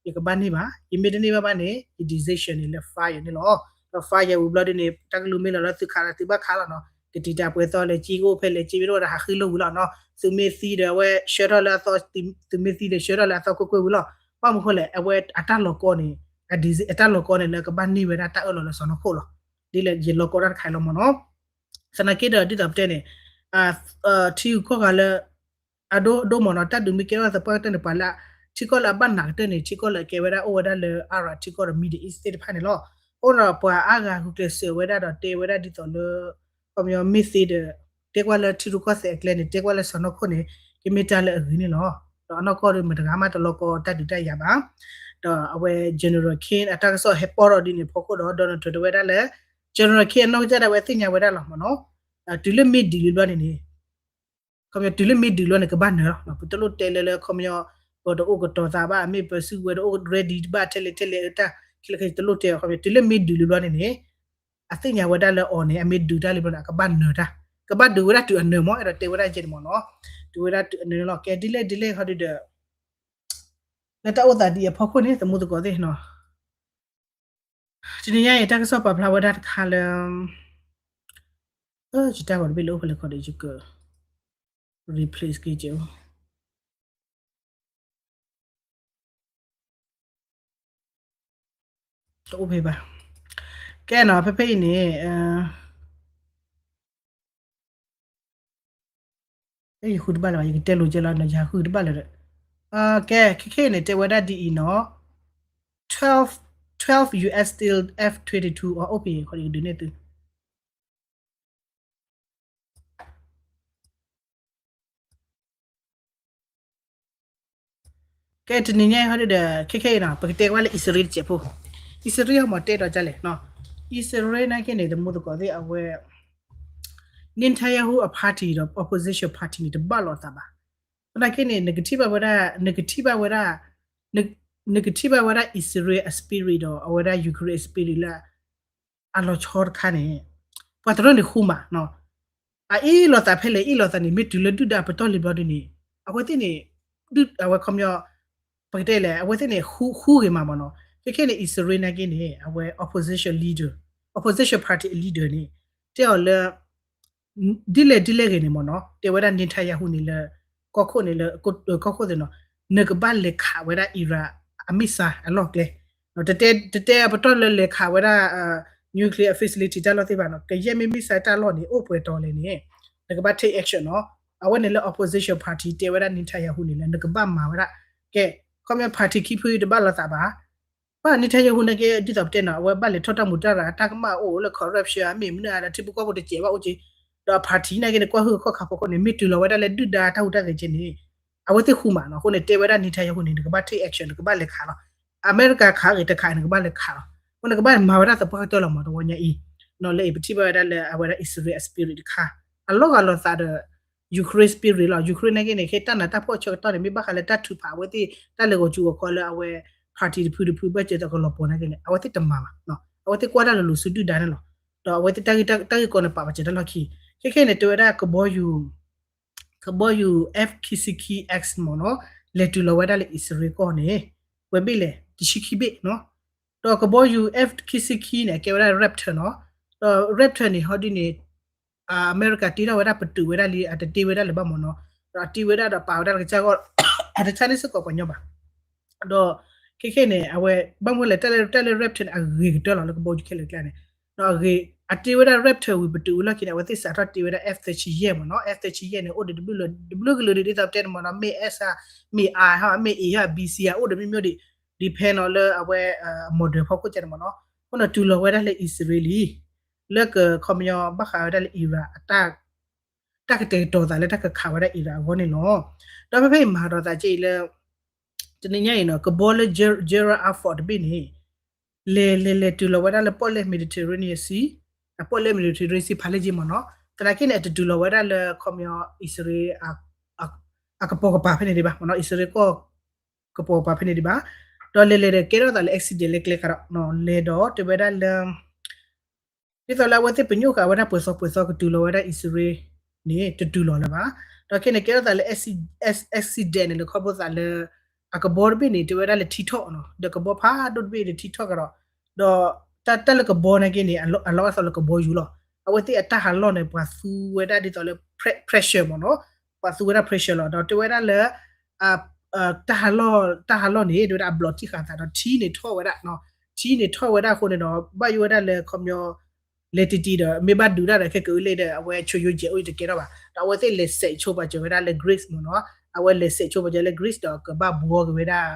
ကီ ယကဘၣ်န့ၢ်ဘၣ်, ယမ့ၢ်တန့ၢ်ဘၣ်ဘၣ်န့ၣ် ယ decision န့ၣ်လၢ fire န့ၣ်လီၤ. ဒီး fire ဝံၤဘျီဒုန့ၣ် တၢ်ကလုၢ်မ့ၢ်လီၤလၢသုခးဒီးသုဘၣ်ခးလီၤနီၤ, ကတံာ်တာ်ပှဲၤသီလဲၤက့ ကအိၣ်ဖဲလဲၤက့ မ့ၢ်တအိၣ်ဒီးဟးဃ့လိာ်ဝံၤလီၤနီၤ, သုမ့ၢ်သံဒီးအဝဲဆှၢထီၣ်လၢအသီ, သုမ့ၢ်သံဒီးဆှၢထီၣ်လၢအသီကွ့ၢ်ကွ့ၢ်ဝံၤလီၤ. ဘၣ်မနုၤဃိလဲၣ် အဝဲအတၢ်လီၤကီန့ၣ်, အတၢ်လီၤကီန့ၣ်လၢကဘၣ်န့ၢ်ဝဲဒၣ်တၢ်အၢၣ်လီၤလၢစီၤနီၢ်ခိၣ်လီၤ. ဒ်လဲၣ်ယလီၤကီတၢ်တခါအံၤလီၤမ့ၢ်နီၤ. သနာ်က့ဒီးဒ်သိးပတဲန့ၣ် ထံဂုၤကီၢ်ဂၤလၢ အဒိဒိမ့ၢ်နီၤ, တၢ်ဒုးမ့ၢ်ကဲထီၣ်သပှၢ်ကတၢၢ်န့ၣ် ပှၤလၢ ထံကီၢ်လၢအဘၣ်နးကတၢၢ်န့ၣ် ထံကီၢ်လၢအကဲဝဲဒၣ်အိၣ်ဝဲဒၣ်လၢ Arab ထံကီၢ်ဒီး Middle East သ့ၣ်တဖၣ်န့ၣ်လီၤ. အဃိဒီးပှၤအါဂၤဂုာ်ကျဲးစၢးဝဲဒၣ်ဒီးတဲဝဲဒၣ်ဒ်သိးလၢ ခီပညီမ့ၢ်သ့ဒီး တဲကွၢ်လၢထံရူၢ်ကီၢ်သဲးအကျဲန့ၣ် တဲကွၢ်လၢစီၤနီၢ်ခိၣ်န့ၣ် ကမ့ၢ်တၢ်လၢအဂ့ၤန့ၣ်လီၤ. ဒီးအနီၢ်ကီၢ်ဒီးမတဂၤမးတလီၤကီတၢ်ဒုးတၢ်ယၤဘၣ်. ဒီးအဝဲ General King အတၢ်ကစီၣ်ဟဲပီၣ်ထီၣ်ဒ်န့ၣ်ဖီခိၣ်ဒီး Donald Trump တဲဝဲဒၣ်လၢ General King အနီၢ်ကစၢ်ဒၣ်ဝဲသ့ၣ်ညါဝဲဒၣ်လီၤမ့ၢ်နီၤ. တုၤလၢမ့ၢ်ဒုးလံဘျီန့ၣ်န့ၣ် ခီပညီတုၤလၢမ့ၢ်ဒုးလီၤန့ၣ် ကဘၣ်နၢၤလီၤ. ပတလိၣ်တဲလၢလၢခီပညီ ပတအိၣ်ကတီၤသးဘၣ်, မ့ၢ်ပစုကဝဲၤတအိၣ် ready တဘၣ်ထဲလဲၣ်ထဲလဲၣ် တၢ်ခဲလၢာ်ခဲဆ့တလိၣ်တဲ, ခီပညီတုၤလၢမ့ၢ်ဒုးလံဘျီန့ၣ်န့ၣ် အသ့ၣ်ညါဝဲဒၣ်လၢအီၤန့ၣ် အမ့ၢ်ဒုးတၢ်လံဘျီန့ၣ် အကဘၣ်နၢၤတၢ်, ကဘၣ်ဒုးဝဲဒၣ်တုၤအနၢၤမ့ၢ် အဲၣ်ဒိးတဲဝဲဒၣ်ကဲန့ၣ်မ့ၢ်နီၤ, ဒုးဝဲဒၣ်တုၤအနၢၤန့ၣ်လီၤ. ကဲဒ်လဲၣ်ဒ်လဲၣ်ဟီဒုဒီး လၢတၢ်အိၣ်သးဒ်အံၤအဖီခိၣ်န့ၣ် သမူသကိးသ့ၣ်နီၤ တနံၤညါအံၤ တၢ်ကစီၣ်ပာ်ဖျါဝဲဒၣ်တခါလၢ ယတၢ်ဂီၤတဘ့ၣ်လၢအိၣ်ဖဲလဲၣ် ခီဒီးယက replace က့ၤကဲး တအိၣ်ဖဲဘၣ်. ကဲနီၤ ဖဲဖဲအံၤန့ၣ် ယဃုတဘၣ်လၢၤဘၣ်, ယကတဲလိာ်ကဲလီၤနီၤ, ယဃုတဘၣ်လၢၤဒီး ကဲ ခဲခဲအံၤန့ၣ် တဲဝဲဒၣ်ဒ်အံၤနီၤ, twelve, twelve U S steel F twenty-two အအိၣ်ဖဲအံၤ ခီဒီးယကဒုးနဲၣ်သု ကဲ တနံၤညါအံၤဟီဒုဒီး ခဲခဲအံၤနီၤ ပကတဲကွၢ်လၢအံၣ်စရ့လးတစဲးဖိ, အံၣ်စရ့လးဟီမ့ၢ်တဲဒီးဒ်လဲၣ်, အံၣ်စရ့လးနာ်က့န့ၣ် သမူသကိးသ့ၣ်အဝဲ Netanyahu အ party ဒီး opposition party န့ၣ် တဘၣ်လိာ်သးဘၣ်. သနာ်က့န့ၣ် နကထံၣ်ဘၣ်ဝဲဒၣ်, နကထံၣ်ဘၣ်ဝဲဒၣ်, နကထံၣ်ဘၣ်ဝဲဒၣ် အံၣ်စရ့လးအ spirit ဒီးအဝဲဒၣ် Ukraine အ spirit လၢ အလီၤဆီတခါန့ၣ် ပှၤတရၢၣ်န့ၣ်ဃူမးနီၤ, အအ့ၣ်လိာ်သးဖဲလဲၣ် အ့ၣ်လိာ်သးန့ၣ် မ့ၢ်တုၤလၢဒုၣ်ဒါပတီၢ်လံဘျီဒုန့ၣ် အဝဲသ့ၣ်န့ၣ် ဒုၣ်အဝဲခီပညီ ပကတဲလဲၣ် အဝဲသ့ၣ်န့ၣ် ဃူဂ့ၤမးမ့ၢ်နီၤ. ခဲခဲန့ၣ် အံၣ်စရ့လးနာ်က့န့ၣ် အဝဲ opposition leader, opposition party leader န့ၣ် တဲအီၤလၢ ဒ်လဲၣ်ဒ်လဲၣ်ဂ့ၤန့ၣ်မ့ၢ်နီၤ တဲဝဲဒၣ် Netanyahu န့ၣ်လၢ ကီၢ်ခိၣ်န့ၣ်လၢ ကီၢ်ခိၣ်သ့ၣ်နီၤ နကဘၣ်လဲၤခးဝဲဒၣ် Iran အ missile အလီၢ်ကျဲ, တတဲ တတဲပတီၢ်လၢလဲၤခးဝဲဒၣ် nuclear facility တၢ်လီၢ်သ့ၣ်တဖၣ်နီၤ, ကယဲၢ်မ့ၢ် missile တၢ်လီၢ်န့ၣ် အိၣ်ပှဲၤတီၤလဲၣ်န့ၣ် နကဘၣ် take action နီၤ. အဝဲန့ၣ်လၢ opposition party တဲဝဲဒၣ် Netanyahu န့ၣ်လၢနကဘၣ်မၤဝဲဒၣ်, ကဲ ခီပညီ party ခံဖုတဘၣ်လိာ်သးဘၣ် ဘၣ် Netanyahu နာ်က့ဒ်သိးပတဲနီၤ, အဝဲဘၣ်လဲၤထီၣ်တၢ်မူးတၢ်ရၢ် တၢ်ကမၣ်အိၣ်လၢ corruption မ့ၢ်မနုၤဒီး ထံဖိကီၢ်ဖိတစဲးဘၣ်အိၣ်က့ၤ, ဒီးအ party နာ်က့န့ၣ် ကွၢ်ဟုၣ်ခီၣ်ခါဖီခိၣ်န့ၣ် မ့ၢ်တုၤလီၤဝဲဒၣ်လၢဒုၣ်ဒါတၢ်ဟူးတၢ်ဂဲၤကဲန့ၣ် အဝဲသ့ၣ်ဟူးမးနီၤ. အဃိန့ၣ် တဲဝဲဒၣ် Netanyahu န့ၣ် နကဘၣ် take action နကဘၣ်လဲၤခးလီၤ. အမဲရကၤခးဂ့ၤတခး နကဘၣ်လဲၤခးလီၤ. အဃိန့ၣ် ကဘၣ်မၤဝဲဒၣ်သပှၢ်ကတၢၢ်လီၤမး တဝီညါအံၤ, လၢအံၤပထံၣ်ဘၣ်ဝဲဒၣ်လၢအဝဲဒၣ် Israel အ spirit တခါ, အလီၤဂာ်လိာ်သးဒီး Ukraine spirit လီၤ. Ukraine နာ်က့န့ၣ် ခဲတၢ်နးတၢ်ဖှီၣ်ဆၢကတီၢ်န့ၣ် မ့ၢ်ဘၣ်ဃးလၢတၢ်ထုးဖးအဝဲသ့ၣ် တၢ်လဲၤဂီၤစူၤဂီၤခီလၢအဝဲ party တဖုတဖုဘၣ်စၢၤသးကလီၤပှီၤနာ်က့န့ၣ် အဝဲသ့ၣ်တမၤဘၣ်. အဝဲသ့ၣ်ကွၢ်တၢ်လၢာ်လၢာ်ဆူဒုၣ်ဒါန့ၣ်လီၤ. ဒီးအဝဲသ့ၣ်တၢ်ဂ့ၢ်ကီန့ၣ် ပာ်ပာ်စၢၤတၢ်လီၢ်ခံ, ခဲခဲန့ၣ် တဲဝဲဒၣ်ကဘီယူၤ ကဘီယူၤ F ခံဆံခံ X မ့ၢ်နီၤ, လဲၤတုၤလီၤဝဲဒၣ်လၢအံၣ်စရ့လးကီၢ်န့ၣ် ပှဲၤဘ့ၣ်လဲၣ်, တဆံခံဘ့ၣ်နီၤ. ဒီးကဘီယူၤ F ခံဆံခံန့ၣ် အကဲဝဲဒၣ် Raptor နီၤ. ဒီး Raptor န့ၣ် ဟီဒုန့ၣ် အမဲရကၤတ့ထီၣ်ဝဲဒၣ် ပတုာ်ဝဲဒၣ်လံ, အတတ့ဝဲဒၣ်လၢၤဘၣ်မ့ၢ်နီၤ. ဒီးအတ့ဝဲဒၣ်ဒီးပာ်ဝဲဒၣ်တကစၢ်ဂီၢ်, အတဆါန့ၢ်စ့ၢ်ကီးပှၤညီဘၣ်. ဒီးခဲခဲန့ၣ် အဝဲ ဘၣ်မနုၤလဲၣ် တၢ်လၢ တၢ်လၢ Raptor န့ၣ် အဂ့ၤကတၢၢ်လီၤလၢကဘီယူၤခဲလၢာ်ကျါန့ၣ်. ဒီးအဂ့ၤ အတ့ဝဲဒၣ် Raptor ဝံၤ ပတုာ်ဝံၤလီၢ်ခံန့ၣ် အဝဲသ့ၣ်စးထီၣ်တ့ဝဲဒၣ် F သၢဆံယဲၢ်မ့ၢ်နီၤ. F သၢဆံယဲၢ်န့ၣ် အိၣ်ဒီးတဘျုးကလုာ်ဒ်သိးပတဲန့ၣ်မ့ၢ်နီၤ, မ့ၢ် S ဧါ, မ့ၢ် I ဟီ, မ့ၢ် A ဟီ, B C ဧါ, အိၣ်ဒီးမ့ၢ်မ့ၢ်ဒံး, depend နီၤလၢအဝဲ model ဖီခိၣ်ကဲန့ၣ်မ့ၢ်နီၤ. အဃိန့ၣ် တုၤလီၤဝဲဒၣ်လၢအံၣ်စရ့လးလံ လၢကခီပညီဘၣ်ဃးဝဲဒၣ်လၢ Iran အတၢ် တၢ်ကတဲာ်ကတီၤသးလၢတၢ်ကခးဝဲဒၣ် Iran အဂီၢ်န့ၣ်လီၤ. ဒီးဖဲဖဲအံၤမၤဒီးသးက့အံၤလၢ တနံၤညါအံၤနီၤ ကဘီလၢ Gerald Ford တဘ့ၣ်န့ၣ် လဲၤလဲၤလဲၤတုၤလီၤဝဲဒၣ်လၢပီၣ်လဲၣ် Mediterranean Sea, အပီၣ်လဲၣ် Mediterranean Sea ဖးလဲၢ်က့မ့ၢ်နီၤ. သနာ်က့န့ၣ် အတတုၤလီၤဝဲဒၣ်လၢခီပညီ အံၣ်စရ့လး အကပိာ်ကပၤဖဲန့ၣ်ဒံးဘၣ်မ့ၢ်နီၤ, အံၣ်စရ့လးကီၢ် ကပိာ်ကပၤဖဲန့ၣ်ဒံးဘၣ်. ဒီးလဲၤလဲၤဒီးကဲထီၣ်သးလၢ accident လၢကျဲခါဒီး လဲၤဒီးတဲဝဲဒၣ်လၢ ဒ်သိးလၢအဝဲသ့ၣ်ပညိၣ်ဃာ်ဝဲဒၣ်ပှဲၤသီပှဲၤသီ ကတုၤလီၤဝဲဒၣ်အံၣ်စရ့လးန့ၣ် တတုၤလီၤလၢၤဘၣ်. ဒီးခဲန့ၣ်ကဲထီၣ်သးလၢ accident န့ၣ် လၢခီဖျိသးလၢ အကဘီတဘ့ၣ်န့ၣ် တဲဝဲဒၣ်လၢထံထီၣ်နီၤ, ဒီးကဘီဖးဒိၣ်တဘ့ၣ်ဒီးထံထီၣ်ကဒီး, ဒီးတၢ်လၢကဘီနာ်က့န့ၣ် အလီၤဂာ်ဒ်သိးလၢကဘီယူၤလီၤ. အဝဲသ့ၣ်အတၢ်ဟးလီၢ်န့ၣ် ပှၤသူဝဲဒၣ်ဒ်သိးလၢ pressure မ့ၢ်နီၤ, ပှၤသူဝဲဒၣ် pressure လီၤ. ဒီးတဲဝဲဒၣ်လၢ တၢ်ဟးလီၢ် တၢ်ဟးလီၢ်န့ၣ် တဲဝဲဒၣ်အဘျီးထံၣ်ဃာ်သးဒီးထံန့ၣ်ထီၣ်ဝဲဒၣ်, ထံန့ၣ်ထီၣ်ဝဲဒၣ်အဃိန့ၣ်ဒီး ဘၣ်ယိၣ်ဝဲဒၣ်လၢခီပညီ လဲၤတံၢ်တံၢ်ဒီး မ့ၢ်ဘၣ်ဒုးတၢ်ဒီးခဲကနံၣ်အံၤဒီး အဝဲဆိယိယဲအိၣ်တကဲထီၣ်ဘၣ်. ဒီးအဝဲသ့ၣ်လဲၤစဲးဆိပာ်စၢၤဝဲဒၣ်လၢ Greece မ့ၢ်နီၤ, အဝဲလဲၤစဲးဆိပာ်စၢၤလၢ Greece ဒီးကဘၣ်ဘှီက့ၤဝဲဒၣ်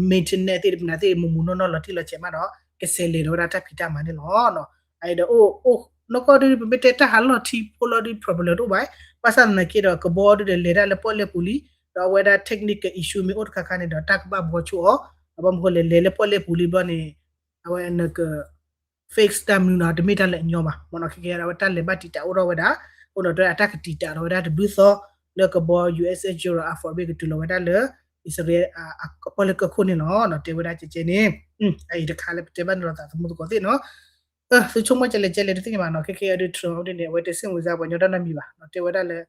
maintenance သ့ၣ်တဖၣ်သ့ၣ်မူးမူးနီၢ်နီၢ်လီၤတံၢ်လီၤဆဲးမးဒီး ကဆဲးလဲၤဒီးဝဲဒၣ်တၢ်ဖံးတၢ်မၤန့ၣ်လီၤ. အအံၤဒီးအိၣ် နီၢ်ကီၢ်ဒုး ပမ့ၢ်တဲတၢ်ဟးလီၢ်ထံဖိလီၤဒုး problem တအိၣ်ဘၣ်, ဘၣ်ဆၣ်သနာ်က့ဒီး ကဘီဒုးဒီးလဲၤဒၣ်လၢပီၣ်လဲၣ်ပူၤလံ, ဒီးအဝဲဒၣ် technical issue မ့ၢ်အိၣ်တခါခါန့ၣ်ဒီး တၢ်ကဘၣ်ဘှီဆိအီၤ, ဒီးဘၣ်မနုၤဃိလဲၤလဲၤလၢပီၣ်လဲၣ်ပူၤလံဘျီန့ၣ် အဝဲနက fix တၢ်မနုၤနီၤ တမ့ၢ်တၢ်လၢအညီဘၣ်မ့ၢ်နီၤ. ခဲကဲဒီးအဝဲတၢ်လဲၤဘၣ်တံာ်တာ်အိၣ်ထီၣ်ဝဲဒၣ်, အဃိဒီးတဲအတၢ်ကတံာ်တာ်ထီၣ်ဝဲဒၣ်တဘျုးသီ လၢကဘီ USS Gerald R four ဘ့ၣ်ကတုၤလီၤဝဲဒၣ်လၢ အံၣ်စရ့လး အပီၣ်လဲၣ်ကၢၢ်ခိၣ်န့ၣ်လီၤ. တဲဝဲဒၣ်ကဲကဲန့ၣ် အအံၤတခါလၢပတဲဘၣ်န့ၣ်လီၤသးသမူသကိးသ့ၣ်နီၤ. သုဆိကမိၣ်ကလဲၤကဲလဲၤတသ့ၣ်ညါဘၣ်နီၤ. ခဲကဲအဒုး Trump ဒ်န့ၣ် အဝဲတဲ စိတ်ဝင်စားပှၤညီတၢ်နီတမံၤဘၣ်နီၤ. တဲဝဲဒၣ်လၢ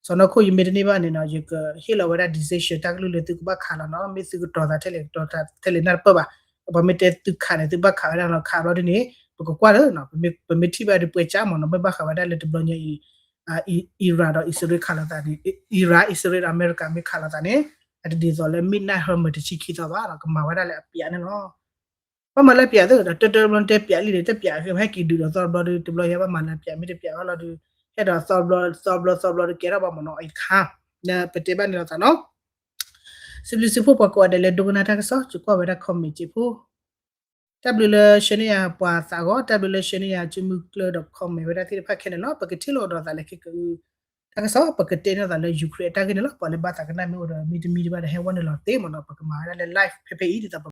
စီၤနီၢ်ခိၣ်ယမ့ၢ်တန့ၢ်ဘၣ်န့ၣ်နီၤ ယကဟ့ၣ်လီၤဝဲဒၣ် decision တၢ်ကလုၢ်လၢသုကဘၣ်ခးလီၤနီၤ. မ့ၢ်သုကတီၤသးထဲလဲၣ် ကတီၤသးထဲလဲၣ်နၢ်တပၢၢ်ဘၣ်. ပှၤမ့ၢ်တဲသုခးန့ၣ် သုဘၣ်ခးဝဲဒၣ်လီၤ. ခးဘျီဒ်န့ၣ် ပကကွၢ်လၢ ပမ့ၢ်ထံၣ်ဘၣ်ဒုးပှဲၤကၠၢ်မ့ၢ်နီၤ မ့ၢ်ဘၣ်ဃးဝဲဒၣ်လၢတဘျီညါအံၤ Iran ဒီးအံၣ်စရ့လးခးလိာ်သးန့ၣ် Iran အံၣ်စရ့လးဒီးအမဲရကၤမ့ၢ်ခးလိာ်သးန့ၣ် အတဒ်သိးလၢ Midnight Hammer တဆံခံသီဘၣ်နီၤ ကမၤဝဲဒၣ်လၢအပျးန့ၣ်လီၤ. ဘၣ်မၤလၢပျးသ့ၣ်ဒီး တၢ်တဘျီတဲပျးလံဒီး တပျးဟဲက့ၤဒုးဒီးသီတဘျီဒီး တဘျီယဲဘၣ်မၤလၢပျး မ့ၢ်တပျးဘၣ်လီၤဒီး ဟဲဒီးသီတဘျီ သီတဘျီ သီတဘျီဒီးကဲထီၣ်ဘၣ်မ့ၢ်နီၤ အံၤတခါ လၢပတဲဘၣ်န့ၣ်လီၤသးနီၤ. စံးဘျုးစံးဖှိၣ်ပှၤကိးဂၤဒဲးလၢဒိကနၣ်တၢ်ကစီၣ် ယကွၢ်ဝဲဒၣ် comment စံးဖှိၣ် တၢ်ဘျုးလၢ share န့ၢ်ယၤပှၤသးဂီၤ တၢ်ဘျုးလၢ share န့ၢ်ယၤ ကၠိမုၢ်ကျၢၢ်ဒီး comment ဝဲဒၣ်သ့ၣ်တဖၣ်ခဲလၢာ်လီၤ. ပကထံၣ်လိာ်ဒီးသးလၢခံက တၢ်ကစီၣ် ပကတဲန့ၢ်သးလၢ Ukraine အတၢ်ဂ့ၢ်န့ၣ်လီၤ. ပှၤလၢဘၣ်သးကနၣ်မ့ၢ်အိၣ်ဒီး မ့တမံၤဒံးဘၣ်ဒီး ဟဲဝဲနုာ်လီၤသ့မ့ၢ်နီၤ ပကမၤဝဲဒၣ်လၢ live ဖဲဖဲအံၤဒ်သိး